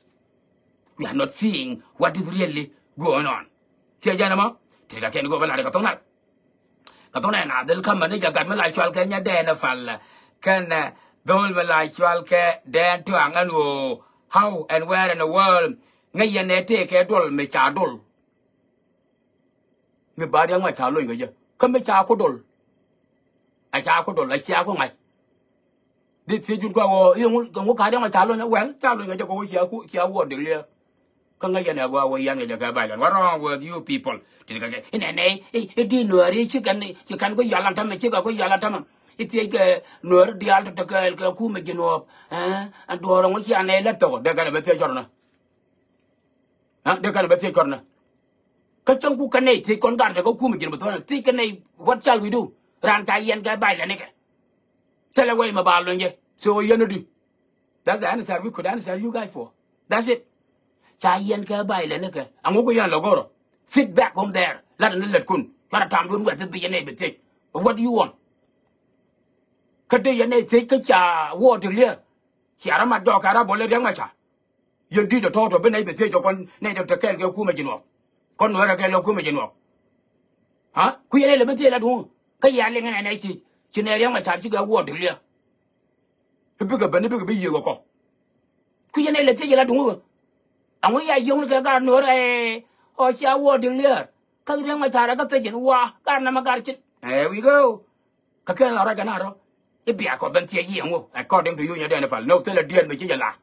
we are not seeing what is really going on. Ciɛ jɛn ɛmɔ ti kɛ kɛn go̱o̱p ɛ lat kɛ thoŋ nath. Kɛ thok nɛ na dhil kä manager gat mi la cual kɛ nyɛ dɛn ɛ pal kɛn dhol mi la cual kɛ dɛn tuaŋ ɛn ɣöö how and where in the world ŋäc yɛn ɛ tëëkɛ dol mi ca dol. Mi ba riɛk ma ca lony kɛ jɛ kä mi ca ku dol. A ca ku dol a cia ku ŋa̱c. Di thiec jun kua wä iŋu iŋu ka diaŋ ca lony well ca lony kɛ jɛ kɛ wä cia ku cia wä dek liɛ. Kä ŋäc yɛn ɛ gua wä yɛn kɛ jɛ kɛ bailɛn what wrong with you people. Tin kɛ kɛ inɛ nɛ i di nuɛri ci kɛn ci kɛn ku yɔl an tämɛ ci kɛ ku yɔl an tämɛ. I thiec kɛ nuɛri diaal tɔ kɛ kɛ kumɛ ji̱n wä. Ɛn duɔr ŋu cia nɛ lɛ thok dek kɛn bɛ thiec cɔr nɛ. Dek kɛn bɛ thiec cɔr nɛ. Kä cäŋ ku kɛn nɛ thiec kɔn gar tɛ kɛ kumɛ ji̱n bɛ thok nɛ thiec kɛn nɛ what shall we do. Ran ca yɛn kɛ bailɛn ikɛ. Thilɛ wec mɛ ba luny jɛ. So yɛn odi. That's the answer we could answer you guys for. That's it. Ca yɛn kɛ bailɛn ikɛ aŋu ku yɛn lɔ go̱rɔ. Sit back home there. Lat ni lɛt kun cuarɛ tam dun wɛth bi yɛn nɛ bi thiec. What do you want? Kä dee yɛn nɛ thiec kä ca wɔ ti liɛ. Cia rɔ mat jɔk kɛ rɔ bol riɛk ma ca. Yɛn di̱t ɔ tɔ̱ tɔ̱ bi nɛy bi thiec ɔ kɔn nɛy tɔ̱ te kɛɛl kɛ kumɛ ji̱ nuɔk. Kɔn nuɛɛrɛ kɛɛl kɛ kumɛ ji̱ nuɔk. Ha ku yɛn nɛ lɛ bi thiec la duŋ. Kä yɛn liŋ nɛ nɛ ci ci nɛ riɛŋ ma car ci kɛ wuɔ di̱k liɛɛr. I̱ bikɛ ben i̱ bikɛ bi yiëë kɛ kɔ. Ku yɛn nɛ lɛ thiec la duŋ. Aŋu ya yio̱ŋ ni kɛ gar nuɛɛrɛ ɔ cia wuɔ di̱k liɛɛr. Kä riɛŋ ma car ɛ kä thiec in wa gar nɛ ma gar cin. Ɛ wi̱i̱ kɛ ɣöö. Kä kɛn la ruac kɛ na rɔ i̱ bia kɔ ben thiec yiëë ŋu according to you nyɛ dɛn i̱ pal no thilɛ diɛɛr mi ci jɛ la.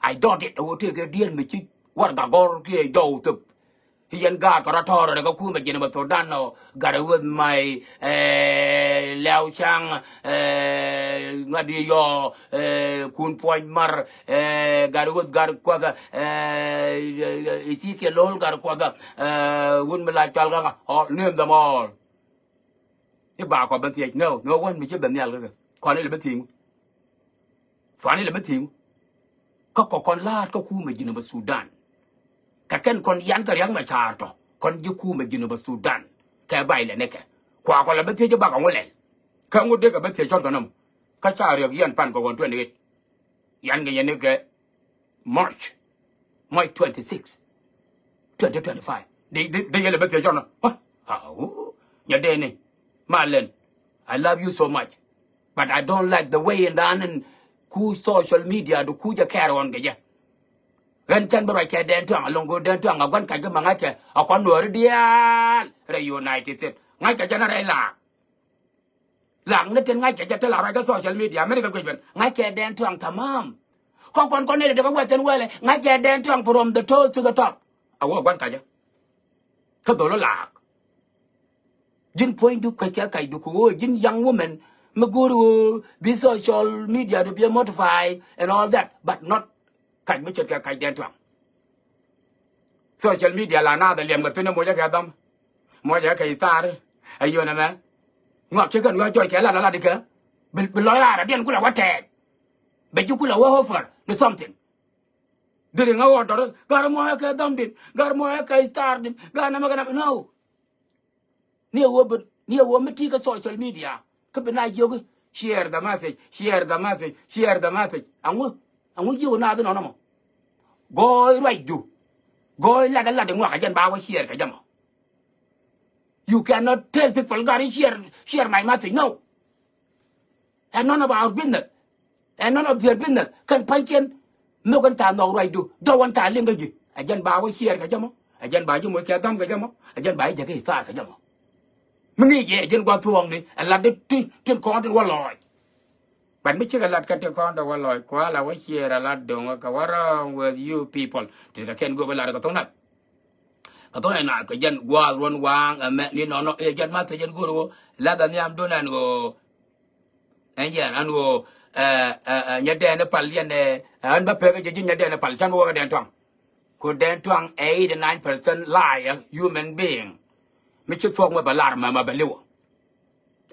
I doubt it ɛ ɣöö tëëkɛ diɛɛr mi ci warɛga gɔr kiɛ jɔw thöp. I̱ yɛn gaat kɔ rɔ tɔɔr rɔ rɛ kä kumɛ ji̱n bä thok dan nɔ gat ɛ weth may. Lɛw caŋ ŋa̱t i̱ yɔ kun puɔ̱ny mar. Gat ɛ weth gat kuɔth. I̱ thik kɛ lo̱l gat kuɔth. Wun mi la cual kä ŋa ɔ name them all. I̱ ba kɔ ben thiec no no wän mi ci ben nhial kä kɛ kɔn ilɛ ben thiec ŋu. Cuan ilɛ ben thiec ŋu. Kä kɔ kɔn la̱a̱t kä kumɛ ji̱n bä Sudan. Kɛ kɛn kɔn yan kɛ ria̱k mɛ ca̱a̱r tɔ kɔn ji̱ kumɛ ji̱n bä Sudan. Kɛ bay lɛ nikɛ kua kɔ lɛ ben thiec i̱ bakɔ ŋu lɛl. Kä ŋu dee kɛ ben thiec cɔt kɛ nɔm. Kä ca riɛk yɛn pan kɔ kɔn twenty eight. Yan kɛ yɛn nikɛ March March twenty six, twenty twenty five. Dee, dee, dee yɛl ɛ bä thiec cɔn. What? Aw. Nyɛ dee ni. Malɛn. I love you so much. But I don't like the way in dan in ku social media du ku jɛ carry on kɛ jɛ. Ɣän cɛn bä ruac kɛ Dɛn Tuaŋ, a loŋ go̱o̱r Dɛn Tuaŋ a gua̱n kac kä ma ŋa̱ckɛ a kɔn nuɔɔri diaal rɛy United States. Ŋa̱ckɛ jɛn a rɛy laak. Laak ni tin ŋa̱ckɛ jɛ te la ruac kä social media, America guic ben. Ŋa̱ckɛ Dɛn Tuaŋ tamam. Kɔn kɔn kɔn ni ti kä wɛth thi̱n wɛlɛ, ŋa̱ckɛ Dɛn Tuaŋ from the toe to the top. A wä gua̱n kac jɛ. Kä dhol laak. Ji̱n puɔ̱nydu kuec kɛ kacdu kɛ ɣöö ji̱n young woman mi go̱o̱ri ɣöö bi social media du bi a modify and all that, but not kac mi ce̱tkɛ kac Dɛn Tuaŋ. Social media la naath a liɛm kɛ thi̱n ɛ mocä kɛ dham. Mocä kɛ star. Ɛ yionɛ mɛ. Ŋuak ci kɛn wi̱i̱ a jɔc kɛ lat a lat ikɛ. Bi, bi lɔc raar a diɛn kulɛ wä tɛɛth. Bɛ ji̱ kulɛ wä offer ni something. Diri ŋa wä dɔr, gar mɔyɛ kɛ dhamdin, gar mɔyɛ kɛ stardin, gar namɛ kɛ namɛ, no. Ni a wä bä, ni a wä mi ti kä social media. Kä bi na jiök, share the message, share the message, share the message. Aŋu, aŋu jiök na dhi nɔnɔ mɔ. Gɔɔy ruacdu. Gɔɔy lat a lat i ŋuak a jɛn ba wä share kɛ jɛ mɔ. You cannot tell people, gar share, share my message, no. Ɛ none of our business. Ɛ none of their business. Kɛn pa̱nykiɛn. Nhök ɛn ca nhɔk ruacdu. Jɔw ɛn ca liŋ kä ji̱. Ɛ jɛn ba wä share kɛ jɛ mɔ. Ɛ jɛn ba ji̱ moc kɛ dham kɛ jɛ mɔ. Ɛ jɛn ba ji̱ jäk i̱ thaar kɛ jɛ mɔ. Mi ŋi̱i̱c yɛ ɛ jɛn gua̱th thuɔ̱ɔ̱ŋni. Ɛ lat di ti, tin kɔn tin wä lɔɔc. But mi cikɛ lat kɛn tin kɔn tin wä lɔɔc. Kua la wä share ɛ lat do̱ŋ kɛ, what wrong with you people? Ti kɛ kɛn go̱o̱p ɛ lat kɛ tho̱ŋ nath. Kɛ tho̱ŋ ɛ naath kɛ jɛn gua̱a̱th ruɔ̱n waaŋ ɛmɛ ni nɔnɔ ɛ jɛn math kɛ jɛn go̱o̱r ɣöö lath ɛ nhiamdun ɛn ɣöö ɛn jɛn ɛn ɣöö ɛ, ɛ, ɛ, nyɛ dɛn ɛ pal yɛn ɛ, ɛn bä pek ɛ jɛ ji̱ nyɛ dɛn ɛ pal cän wä kɛ Dɛn Tuaŋ. Ku Dɛn Tuaŋ ɛ eighty nine percent liar human being. Mi ci thuɔ̱k mɛ bɛ lar mɛ mɛ bɛ liwä.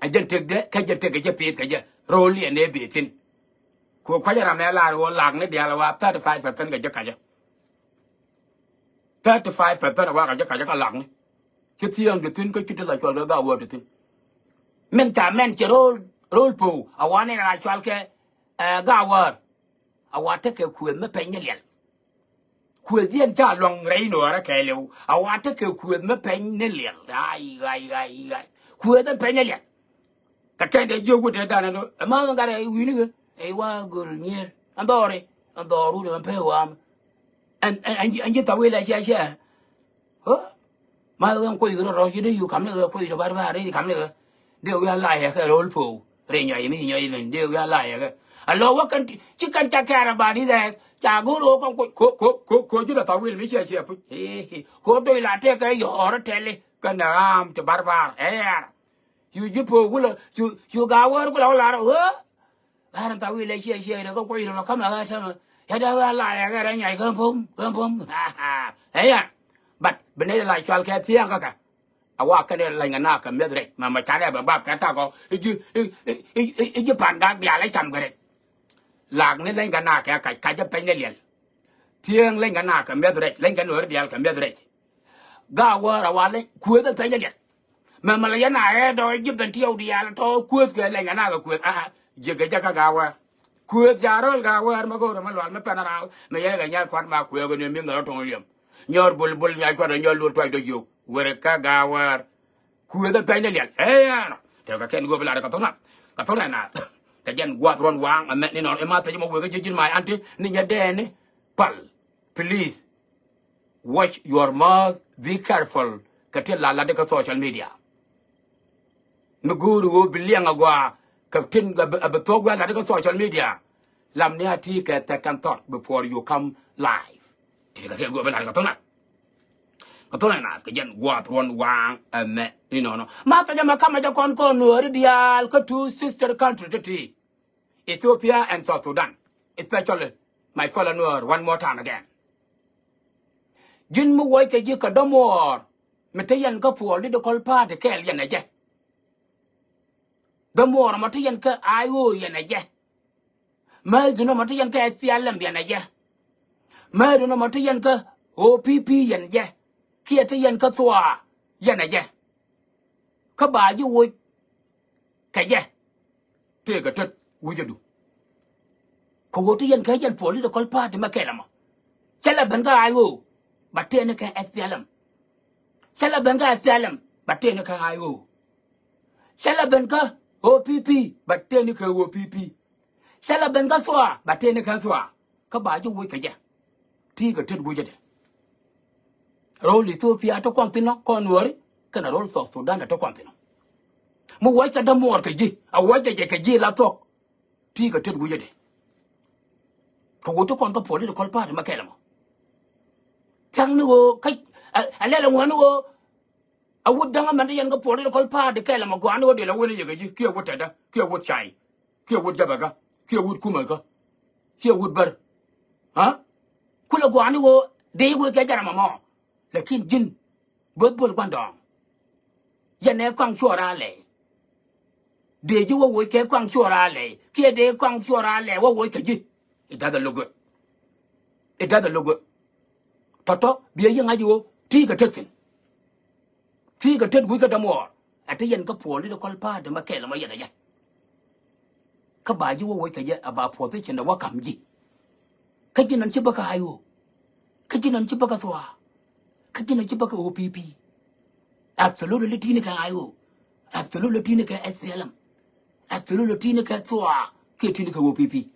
Ɛ jɛn tëkdɛ kä jɛn tëk kɛ jɛ pi̱i̱th kɛ jɛ ro̱o̱l yɛn ɛ bi̱i̱ thi̱n. Ku kua̱cä ram ɛ lar ɣöö lakni diaal ɛ wa thirty five percent kɛ jɛ kacä. Thirty five percent a wakɛ jɛ kacä kä lakni. Ci thiäŋ ti thi̱n kä ci ti la cual kɛ Gawäär ti thi̱n. Min ca mɛn cɛ ro̱o̱l, ro̱o̱l po̱o̱ a wa ni ra cual kɛ, ɛ, Gawäär. A wa tekɛ kuëth mi pɛny ni liɛl. Kuëth diɛn ca luaŋ rɛy nuɔɔrä kɛɛliw. A wa tekɛ kuëth mi pɛny ni liɛl. Ay, ay, ay, ay. Kuëth in pɛny ni liɛl. Kɛ kɛn dee jiök wut dee danɛ lo. Ɛ ma ŋa gat ɛ wi̱ni kɛ. Ɛ wa gör nyier. Ɛn dhɔri. Ɛn dhɔru dee ɛn pee wam. Ɛn, ɛn, ɛn ji̱, ɛn ji̱ thawil ɛ ciɛ ciɛ. Ɣä? Ma ɣä ɛn kuoc rɔ rɔ ci dee yu kam ni ɣä kuoc rɔ bar bar ri kam ni ɣä. Dee wi̱i̱ a layɛ kɛ ro̱l po̱o̱. Ri nyɔy mi nyɔy ben dee wi̱i̱ a layɛ kɛ. A lɔ wä kɛn ti, ci kɛn ca kɛɛr a ba di dhɛɛth. Ca go̱r ɣä kɔn kuoc ko, ko, ko, ko ji̱ dee thawil mi ciɛ ciɛ puc. Ko dee la tɛk kɛ yɔɔr tɛli. Kɛn a ɣaam ti bar bar. Ɛ yɛr. Cu ji̱ po̱o̱ kulɛ, cu, cu Gawäär kulɛ wä lar ɣä. Ɣa̱r in thawil ɛ ciɛ ciɛ rɛ kä kuɔc rɛ kä mɛ ɣä tämɛ. Ya dee ɣä la yɛ kɛ rɛ nyay kä pom, kä pom. Ɛ ya. But bi nɛy la cual kɛ thia̱a̱ŋ kä kɛ. A wa kɛn ɛ leny kɛ na kɛ mi̱eth rɛc. Mɛ mɛ canɛ bɛ bap kɛ takɔ. I̱ ji̱, i̱, i̱, i̱, i̱ ji̱ pan gak diaal ɛ cam kɛ rɛc. Lak ni leny kɛ na kɛ kac, kac ɛ pɛny ni liɛl. Thia̱a̱ŋ leny kɛ na kɛ mi̱eth rɛc. Leny kɛ nuɔ̱ɔ̱ri diaal kɛ mi̱eth rɛc. Gawäär a wa leny kuëth ɛ pɛny ni liɛl. Mɛ mɛ lɛ yɛn a ɣɛɛ dɔɔc ji̱ ben tiɛw diaal tɔ kuëth kɛ lɛny kɛ na kɛ kuëth. Aa, ji̱ kɛ jɛ kä Gawäär. Kuëth ca ro̱l Gawäär mɛ go̱o̱rä mɛ lual mɛ pɛn a raal mɛ yɛn kɛ nyal kuat ma kuëth kɛ ni mi ŋäl rɔ to̱ŋ liɛm. Nyɔr bul bul nyal kuat nyɔr luol tuac dɔ jiök. Wër kä Gawäär. Kuëth ɛ pɛny ni liɛl. Ɛ yɛn ɔ. Tɛk kɛ kɛn go̱o̱p lar kɛ tho̱ŋ na. Kɛ tho̱ŋ na na. Kɛ jɛn guath ruɔn waŋ ɛmɛ ni nɔn ɛma thɛc mɔ wëë kɛ ji̱ ji̱n ma anti ni nyɛ dɛɛni. Pal. Please. Watch your mouth, be careful. Kɛ tin la lat kä social media. Mi go̱o̱ri ɣöö bi liɛŋ a gɔaa kɛ tin a bi, a bi thuɔ̱k wi̱i̱ a lat kä social media. Lam ni a ti kɛ second thought before you come live. Ti kɛ kɛ go̱o̱r bi lat kɛ thunat. Kɛ thunat na kɛ jɛn guath ruɔn waŋ ɛmɛ ni nɔnɔ. Ma kɛ jɛ mɛ kamɛ jɛ kɔn kɔn nuɔri diaal kä two sister country ti ti. Ethiopia and South Sudan, especially my fellow Nuer, one more time again. Ji̱n mi wuɔckɛ ji̱ kɛ dämuɔɔr mi te yɛn kä political party kɛɛl yɛn ɛ jɛ. Dämuɔɔr mɔ te yɛn kä I O yɛn ɛ jɛ. Määthdun mɔ te yɛn kä S P L M yɛn ɛ jɛ. Määthdun mɔ te yɛn kä O P P yɛn jɛ. Kiɛ te yɛn kä thuaa yɛn ɛ jɛ. Kä ba ji̱ woc kɛ jɛ. Tëëkɛ tet wi̱cädu. Kɛ ɣöö ti yɛn kɛ jɛn political party mɛ kɛl ɛmɔ. Cɛ lɛ ben kä I O, ba tëëni kɛ S P L M. Cä la ben kä S P L M, ba tëë ni kä I O. Cä la ben kä O P P, ba tëë ni kä O P P. Cä la ben kä thua, ba tëë ni kä thua. Kä ba ji̱ woc kɛ jɛ. Ti kɛ tet gui̱cä dɛ. Rol Ethiopia te kuan thin ɔ, kɔn Nuɔri, kɛnɛ rol South Sudan te kuan thin ɔ. Mi woc kɛ dämuɔɔr kɛ ji̱, a woc kɛ jɛ kɛ ji̱ la thuɔk. Ti kɛ tet gui̱cä dɛ. Kɛ wut ti kɔn kä political party ma kɛl ɛmɔ. Thia̱ŋ ni ɣöö kä, a, a lɛl ɛŋuan ni ɣöö a wut da̱ŋ ɛmɛn ti yɛn kä political party kɛl ɛmɔ gɔaa ni ɣöö dee la wen i̱ yɛ kɛ ji̱ kiɛ wut tɛtdä kiɛ wut cay kiɛ wut jabɛkä kiɛ wut kumäkä kiɛ wut bär. Ha? Kulɛ gɔaa ni ɣöö dee i̱ wek kɛ jɛn ɛmɔ mɔ. Lakin ji̱n bo̱th bol gua̱ndɔɔŋ. Yɛn ɛ kɔaŋ cuɔr a lɛy. Dee ji̱ wä woc kɛ kɔaŋ cuɔr a lɛy kiɛ dee kɔaŋ cuɔr a lɛy wä woc kɛ ji̱. It doesn't look good. It doesn't look good. Tɔ̱tɔ̱ biɛ yiëŋ a ji̱ ɣöö ti kɛ tet thi̱n. Ti kɛ tet gui̱c kä dämuɔɔr. Ɛ ti yɛn kä political party ma kɛl ɛmɔ yɛn ɛ jɛ. Kä ba ji̱ wä woc kɛ jɛ a ba position ɛ wä ka̱m ji̱. Kä ji̱n ɛn ci bä kä I O. Kä ji̱n ɛn ci bä kä thua. Kä ji̱n ɛn ci bä kä O P P. Absolutely ti̱n kɛ I O. Absolutely ti̱n kɛ S P L M. Absolutely ti̱n kɛ thua kiɛ ti̱n kɛ O P P.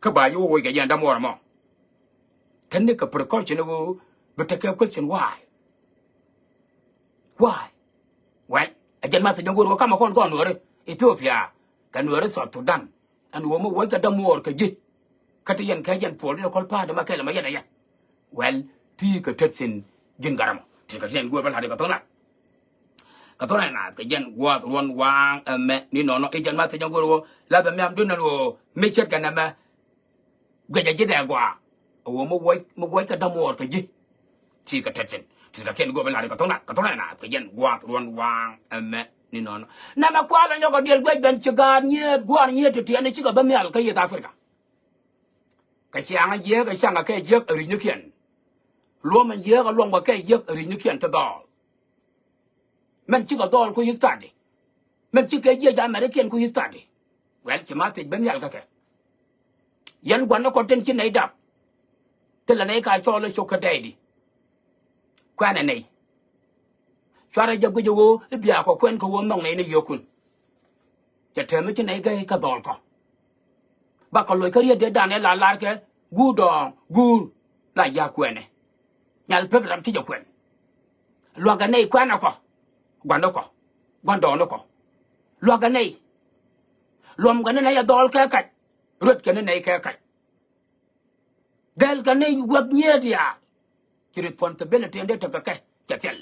Kä ba ji̱ wä woc kɛ jɛ ɛn dämuɔɔr ɛmɔ. Kɛn ni kɛ precaution ɣöö bi tekɛ question why. Why? Well, a jɛn math jɔŋ go̱o̱r wä kamɛ kɔn kɔn Nuɔri Ethiopia kɛ Nuɔri South Sudan. Ɛn ɣöö mi woc kɛ dämuɔɔr kɛ ji̱. Kä ti yɛn kɛ jɛn political party ma kɛl ɛmɔ yɛn ɛ yɛ. Well, ti kɛ tet thi̱n ji̱n garamɔ ti kɛ ti yɛn go̱o̱r bä la̱t kɛ tho̱ŋ na. Kɛ tho̱ŋ na kɛ jɛn gua̱a̱th ruɔ̱n waaŋ ɛmɛ ni nɔnɔ i̱ jɛn math jɔŋ go̱o̱r wä la bɛ miam dunnɛ ɣöö mi ce̱tkɛ nɛmɛ. Guic a ji̱ dee gɔaa. A wä mi wuɔc, mi wuɔc kɛ dämuɔɔr kɛ ji̱. Ti kɛ tet thi̱n ti kɛ kiɛn guɔp in la̱r kɛ tho̱ŋ na, kɛ tho̱ŋ na kɛ jɛn gua̱a̱th ruɔ̱n waaŋ ɛmɛ ni nɔnɔ. Nɛmɛ kualɛ nyɔk a diɛl guic ben ci gaat nyiet gua̱a̱r nyiet ti tiɛɛni cikɛ ben nhial kä East Africa. Kɛ ciaŋ a jiääk a ciaŋ a kɛ jiäk a ri̱cnikiɛn. Luɔ̱m a jiääk a luɔ̱m kɛ kɛ jiäk a ri̱cnikiɛn ti dhɔɔl. Mɛn cikɛ dhɔɔl ku study. Mɛn cikɛ jiɛc American ku study. Well, ci ma thiec ben nhial kä kɛ. Yɛn gua̱n ni kɔn tin ci nɛy dap. Thilɛ nɛy ka cɔɔl ɛ cok kä dɛɛdi. Kuɛnɛ nɛy. Cuarɛ jɛ guic ɛ ɣöö i̱ bia kɔ kuɛn kɛ ɣöö nhɔk nɛy ni yio̱o̱kun. Cɛ tɛm i̱ ci nɛy gɛy kä dhɔɔl kɔ. Bakɔ loc kä riet dee danɛ la lar kɛ guur dɔɔŋ guur la ji̱ a kuɛnɛ. Nyal pep ram ti jɛ kuɛn. Lua̱kɛ nɛy kuɛnɛ kɔ. Gua̱ndɛ kɔ. Gua̱ndɔɔŋni kɔ. Lua̱kɛ nɛy. Luɔmkɛ ni nɛy a dhɔɔl kɛ kac. Ruetkɛ ni nɛy kɛ kac. Dhɛlkɛ ni wäk nyiee diaal. Ci responsibility in dee tekɛ kɛ cɛ thil.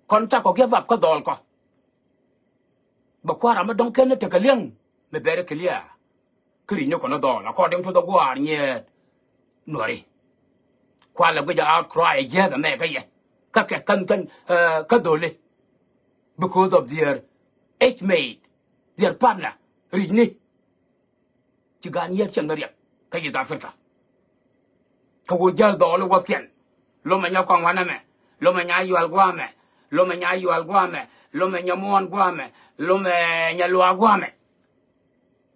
Kɔn cakɔ give up kä dhɔɔl kɔ. Bɛ kua̱r ram mi dɔ̱ŋ ken ni tekɛ li̱eŋ mi very clear. Kä ri̱c ni kɔn ni dhɔɔl according to the gua̱a̱r nyiet Nuɔri. Kualɛ guic a outcry a jiääk ɛmɛ kä yɛ kä kɛ kän kän kä dholi. Because of their age mate, their partner ri̱c ni. Ci gaat nyiet cieŋ ni riɛk kä East Africa. Kä ɣöö jäl dhɔɔl i̱ wäthiɛn. Lomɛ nya kɔaŋ wanɛ mɛ. Lomɛ nya yual guamɛ. Lomɛ nya yual guamɛ. Lomɛ nya muɔ̱ɔ̱n guamɛ. Lomɛ nya luaak guamɛ.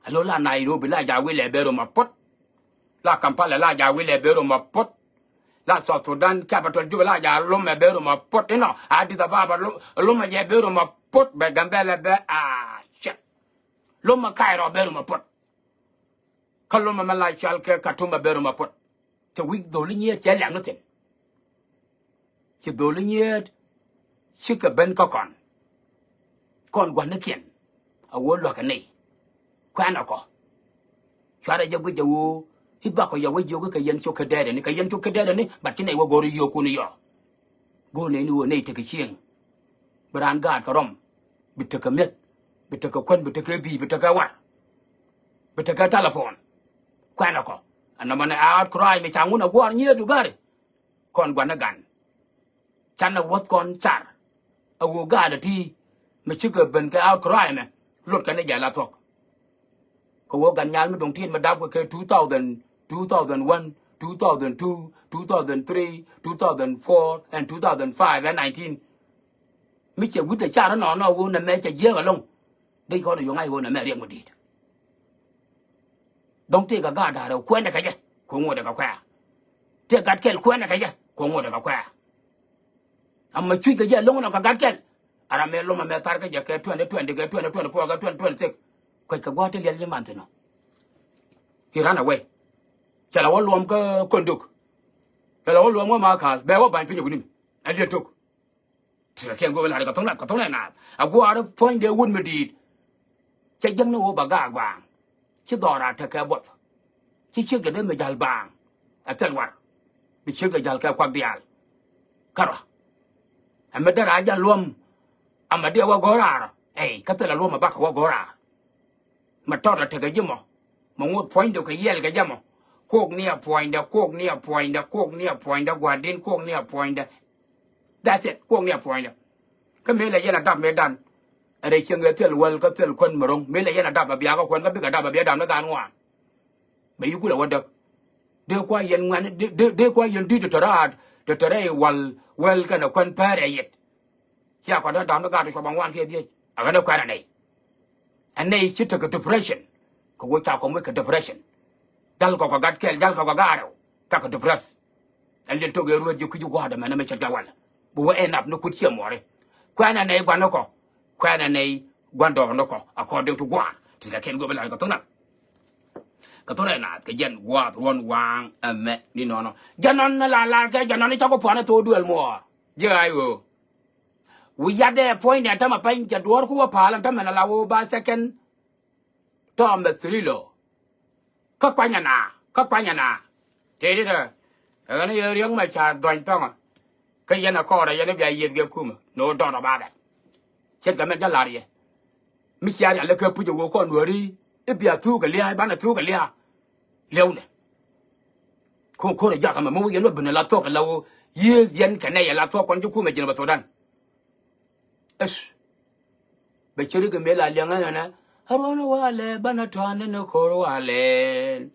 A lo la Nairobi la ja wilɛ ben rom a puɔ̱t. La Kampala la ja wilɛ ben rom a puɔ̱t. La South Sudan capital Juba la ja lomɛ ben rom a puɔ̱t inɔ. Addis Ababa lomɛ jɛ ben rom a puɔ̱t bɛ Gambɛlɛ bɛ a cɛ. Lomɛ Cairo ben rom a puɔ̱t. Kä lomɛ mɛ la cɔal kɛ Khartoum a ben rom a puɔ̱t. Cɛ wi̱c dholi nyiet cɛ liak ni thi̱n. Ci dholi nyiet cikɛ ben kä kɔn. Kɔn gua̱nikiɛn a wä lua̱kɛ nɛy. Kuɛnɛ kɔ. Cuarɛ jɛ guic a wä i̱ bakɔ yɛ wä jiök i̱ kɛ yɛn cok kä dɛɛdɛni kɛ yɛn cok kä dɛɛdɛni but ci nɛy wä gɔ̱r i̱ yio̱o̱kun i̱ yɔɔ. Go̱o̱r nɛy ni ɣöö nɛy tekɛ cieŋ. Bi raan gaat kɛ rɔm. Bi tekɛ mi̱eth. Bi tekɛ kuän bi tekɛ bi̱i̱ bi tekɛ war. Bi tekɛ telephone. Kuɛnɛ kɔ. Ɛn nɔmɔ ni outcry mi ca ŋun a gua̱a̱r nyiet du gari. Kɔn gua̱n ni gan. Canɛ wuɔ̱th kɔn car. A ɣöö gaat a ti mi cikɛ ben kɛ outcry mɛ. Lot kɛn ni jɛ la thuɔ̱k. Kɛ ɣöö gan nyal mi do̱ŋ ti̱i̱t mi dap kɛ kɛ two thousand, two thousand one, two thousand two, two thousand three, two thousand four and two thousand five and nineteen. Mi cɛ wi̱cdɛ car inɔnɔ ɣöö nɛmɛ cɛ jiääk ɛlɔ̱ŋ. Dee kɔn ɛ yɔ̱ŋ a ɣöö nɛmɛ riɛk mi di̱i̱t. Dɔ̱ŋ tëëkɛ gaat da̱rɛ kuɛnɛ kɛ jɛ kɛ ŋotdɛ kɛ kuɛ̈ɛ̈. Tëëkɛ gat kɛl kuɛnɛ kɛ jɛ kɛ ŋotdɛ kɛ kuɛ̈ɛ̈. Ama cuc kɛ jɛ lo̱ŋ nɔ kɛ gat kɛl. Ara mɛ lom amɛ thar kä jɛ kɛ twenty twenty kɛ twenty twenty-four kɛ twenty twenty-six. Kuec kɛ gua̱a̱t ti liɛl ji̱ man thin ɔ. He ran away. Cɛ la wä luɔm kä Kondok. Cɛ la wä luɔm wä Makal. Bɛ wä ba̱ny piny ɛ wi̱ni mi. Ɛ liɛl tok. Ti kɛ kɛn go̱o̱k ɛ la̱r kɛ tho̱ŋ nath kɛ tho̱ŋ nath. A gua̱a̱r puɔ̱nydɛ wut mi di̱i̱t. Cɛ jiäkni ɣöö ba gaak baaŋ. Ci dhɔra tekɛ buɔth. Ci ciekdɛ dee mi ja̱l baaŋ. Ɛ thil war. Bi ciekdɛ ja̱l kɛ kuak diaal. Kärɔa. Ɛ mi dee raa jal luɔ̱m. Ama dee wä go̱o̱r raar. Ey, kä thil a luɔ̱m a bakɛ wä go̱o̱r raar. Ma tɔt a tekɛ ji̱ mɔ. Ma ŋot puɔ̱nydɛ kɛ yiɛl kɛ jɛ mɔ. Kuɔk ni a puɔ̱nydɛ, kuɔk ni a puɔ̱nydɛ, kuɔk ni a puɔ̱nydɛ, gua̱di̱n kuɔk ni a puɔ̱nydɛ. That's it. Kuɔk ni a puɔ̱nydɛ. Kä mëë lɛ yɛn a dap mëë dan. Rɛy cieŋ ɛ thil wäl kä thil kuän mi ro̱ŋ. Mëë lɛ yɛn a dap a bia kä kuän kä bikɛ dap a bia dap ni gaan ŋuan. Bɛ yi kulɛ wä däk. Dee kua yɛn ŋuan, dee, dee, dee kua yɛn di̱t tɔ̱tɔ̱ raat, tɔ̱tɔ̱ rɛy wal, wäl kɛnɛ kuän pɛrɛ yɛt. Cia kɔn dee dam ni gaat ti cuɔp a ŋuan kiɛ dhiec. A ɣän ɛ kuɛn a nɛy. A nɛy ci tekɛ depression. Kɛ wec ca kɔm wec kɛ depression. Jal kɔk kɛ gat kɛl, jal kɔk kɛ gaat rɛw. Tekɛ depress. Ɛ liɛl tok ɛ ruet ji̱ kui̱ ji̱ gua̱a̱r dɛ mɛn ɛ mi ce̱tkɛ walɛ. Bi wä end up ni kut ciɛ muɔri. Kuɛn a nɛy gua̱n ni kɔ. Kuɛn a nɛy gua̱n dɔɔr ni kɔ. According to gua̱a̱r. Ti kɛ kɛn go̱o̱p ɛ la̱r kɛ thok nath. Kɛ thok rɛy naath kɛ jɛn gua̱a̱th ruɔ̱n waaŋ ɛmɛ ni nɔnɔ. Jɛn nɔn ni la lar kɛ jɛn nɔn ni cakɔ puɔ̱n ɛ thok duel muɔɔr. Jiɛ ay ɣöö. Wi̱i̱ yatdɛ puɔ̱nydɛ tämɛ pɛny cɛ duɔ̱ɔ̱r ku wä pa̱a̱l ɛn tämɛ na la wä ba second. Tɔmɛ thiri lo. Kä kuany ɛna, kä kuany ɛna. Tëëdi tɛ. Ɛ ɣän yɛ riäŋ mɛ ca dhuany thɔŋä. Kä yɛn ɛ kɔɔrɛ yɛn i̱ bia yiëth gɛ kumä ni wä dɔɔn ɔ ba bɛl. Ce̱tkɛ mɛn cä la̱r yɛ. Mi cia rial ikä puc ɛ wee kɔn wääri i̱ bia thuuk ɛ lia̱a̱ i̱ banɛ thuuk ɛ lia̱a̱. Liɛwnɛ. Ko̱n ko̱n ɛ jak ɛmɛ mi wä yɛn wä ben ɛ la thuɔ̱k ɛ la wä yiëëth yɛn kɛ nɛy ɛ la thuɔ̱k kɔn ji̱ kumɛ ji̱n ɛ bɛ thuɔ̱kdan. I̱th. Bɛ ceri kɛ mëë la liɛŋ ɛn ɛnɛ. Ɛ ruɔ̱n walɛ banɛ tɔ̱a̱n ni ko̱r walɛ.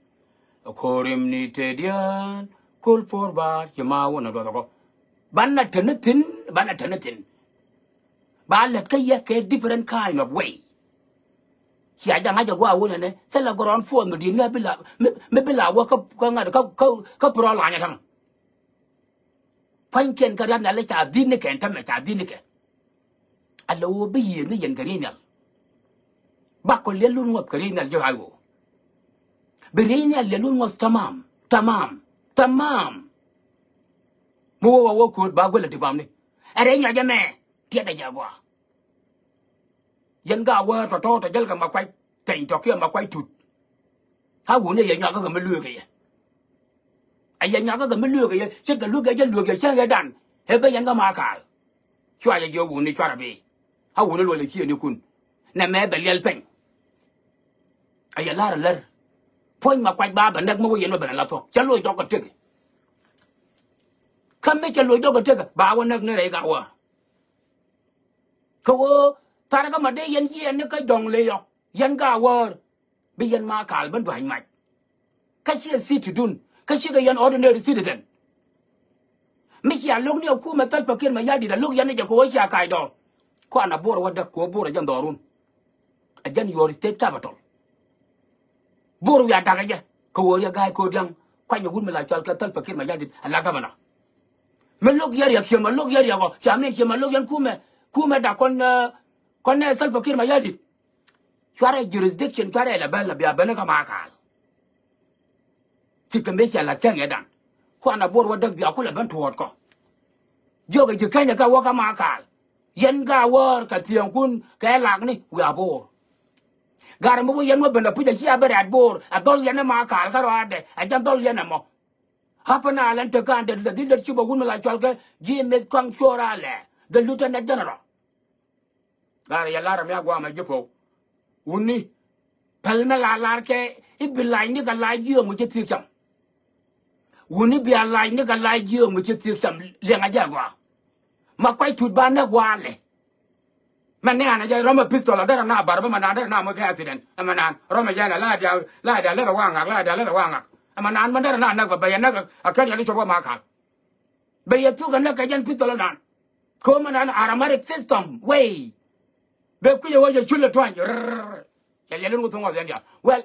Ɛ ko̱r im ni tëëdiɛn ko̱l puɔ̱r baar ci ma wun ɛ duɔth ɛ kɔ. Banɛ te ni thi̱n, banɛ te ni thi̱n. Ba lät kä yɛ kɛ different kind of way. Cia jaŋ a jɛ gua̱a̱ wun ɛnɛ thilɛ gɔrɔn puɔth mi di̱i̱t mi bi la mi bi la wä kä kä ŋa̱t kä kä kä purɔ lany ɛ ta̱ŋ. Pua̱nykiɛn kä riath nhial ca dhi̱n ni kɛn tämɛ ca dhi̱n ni kɛ. Ala ɣöö bi yiëë ni yɛn kɛ riey nhial. Bakɔ liɛl lun ŋuɔth kɛ riey nhial ji̱ ɣa̱c ɣöö bi riey nhial liɛl lun ŋuɔth tamam tamam tamam. Mi wä wä wä kööt ba guɛl a ti pamni. Ɛ rɛy nyɔc ɛmɛ tiɛt ɛ jɛ gɔaa. Yɛn ga wäär tɔ̱tɔ̱ tɔ jäl kɛ ma kuac tɛny tɔ̱ kiɛ ma kuac tut. A wuni yɛ nyɔakä kɛ mi lueekä yɛ. A yɛ nyɔakä kɛ mi lueekä yɛ ce̱tkɛ lueekä jɛ lueek yɛ cäŋ yɛ dan. Ɛ ben yɛn kä ma kaal. Cua yɛ jiɛ wuni cuarɛ bi. A wuni luɔc ɛ ciëënikun. Nɛ mɛ bɛ liɛl peny. A yɛ la̱r ɛ lär. Puɔ̱ny ma kuac ba bɛ näk mi wä yɛn wä ben ɛ la thuɔ̱k cɛ loc jɔk kɛ tëk. Kä mi cɛ loc jɔk kɛ tëk ba wä näk ni rɛy ka wäär. Kɛ ɣöö tharɛ kä ma dee yɛn yiɛɛn ni kä jɔ̱ŋ ley ɔ yɛn ka wäär. Bi yɛn ma kaal ben dua̱ny mac. Kä ciɛ citydun kä cikɛ yɛn ordinary citizen. Mi cia lo̱k ni ɛ kumɛ Salva Kiir Mayardit a lo̱k yɛn ni jɛ kɛ ɣöö cia kac dɔɔr. Kɔn a Bor wä däk kɛ ɣöö Bor ɛ jɛn dhɔrun. Ɛ jɛn your state capital. Bor wiaa dakä jɛ kɛ ɣöö riɛ ga̱a̱c ko̱o̱t dia̱ŋ kuanyɛ wut mi la cɔal kɛ Salva Kiir Mayardit a la governor. Mi lo̱k yɛ riɛk ciɛ ma lo̱k yɛ riɛk ɔ cia min ciɛ ma lo̱k yɛn kumɛ kumɛ dak kɔn kɔn nɛ Salva Kiir Mayardit. Cuarɛ jurisdiction cuarɛ la bɛl la bia ben kä ma kaal. Cikɛ mëë cia la thiäŋ yɛ dan kuan a Bor wä däk bia kulɛ ben tuɔɔt kɔ. Jiɔkɛ ji̱ Kenya kɛ wä kä ma kaal. Yɛn ga wäär kɛ thiäŋkun kɛ lakni wiaa Bor. Gar mi wä yɛn wä ben a puc a cia ben rɛ̈t Bor a dhɔl yɛn ɛ ma kaal kä rɔaadɛ a jɛn dhɔl yɛn ɛmɔ. Hapɛ na lɛn te ka̱n det lɛ dhil det cupɛ wun mi la cual kɛ ji̱ meth kɔaŋ cuɔr a lɛ the lieutenant general. Lar yɛ lar mi a guamɛ ji̱ po̱w. Wuni päl mi la lar kɛ i̱ bi lac ni kɛ lac jiööŋ mi ci thiek cam. Wuni bia lac ni kɛ lac jiööŋ mi ci thiek cam liɛŋ a jɛ a gɔaa. Ma kuac tut ba nɛ gua̱a̱lɛ. Mɛ ni an a jɛ rɔmɛ pistol a derɛ na bar bä mɛ naan derɛ na moc kɛ accident ɛmɛ naan rɔmɛ jɛ nɛ la dia la dia lɛth a waŋak la dia lɛth a waŋak. Ɛmɛ naan mɛ derɛ na näk bɛ bɛ yɛ näk a kɛn yɛ ni cop kɛ ma kal. Bɛ yɛ thuk ɛ näk kɛ jɛn pistol ɛ naan. Ko̱mɛ naan aromatic system way. Bɛ kui̱c ɛ wä jɛ cul ɛ tuany rrrr. Cɛ liɛl in wä thuŋ ɣɔth yɛn diaal well.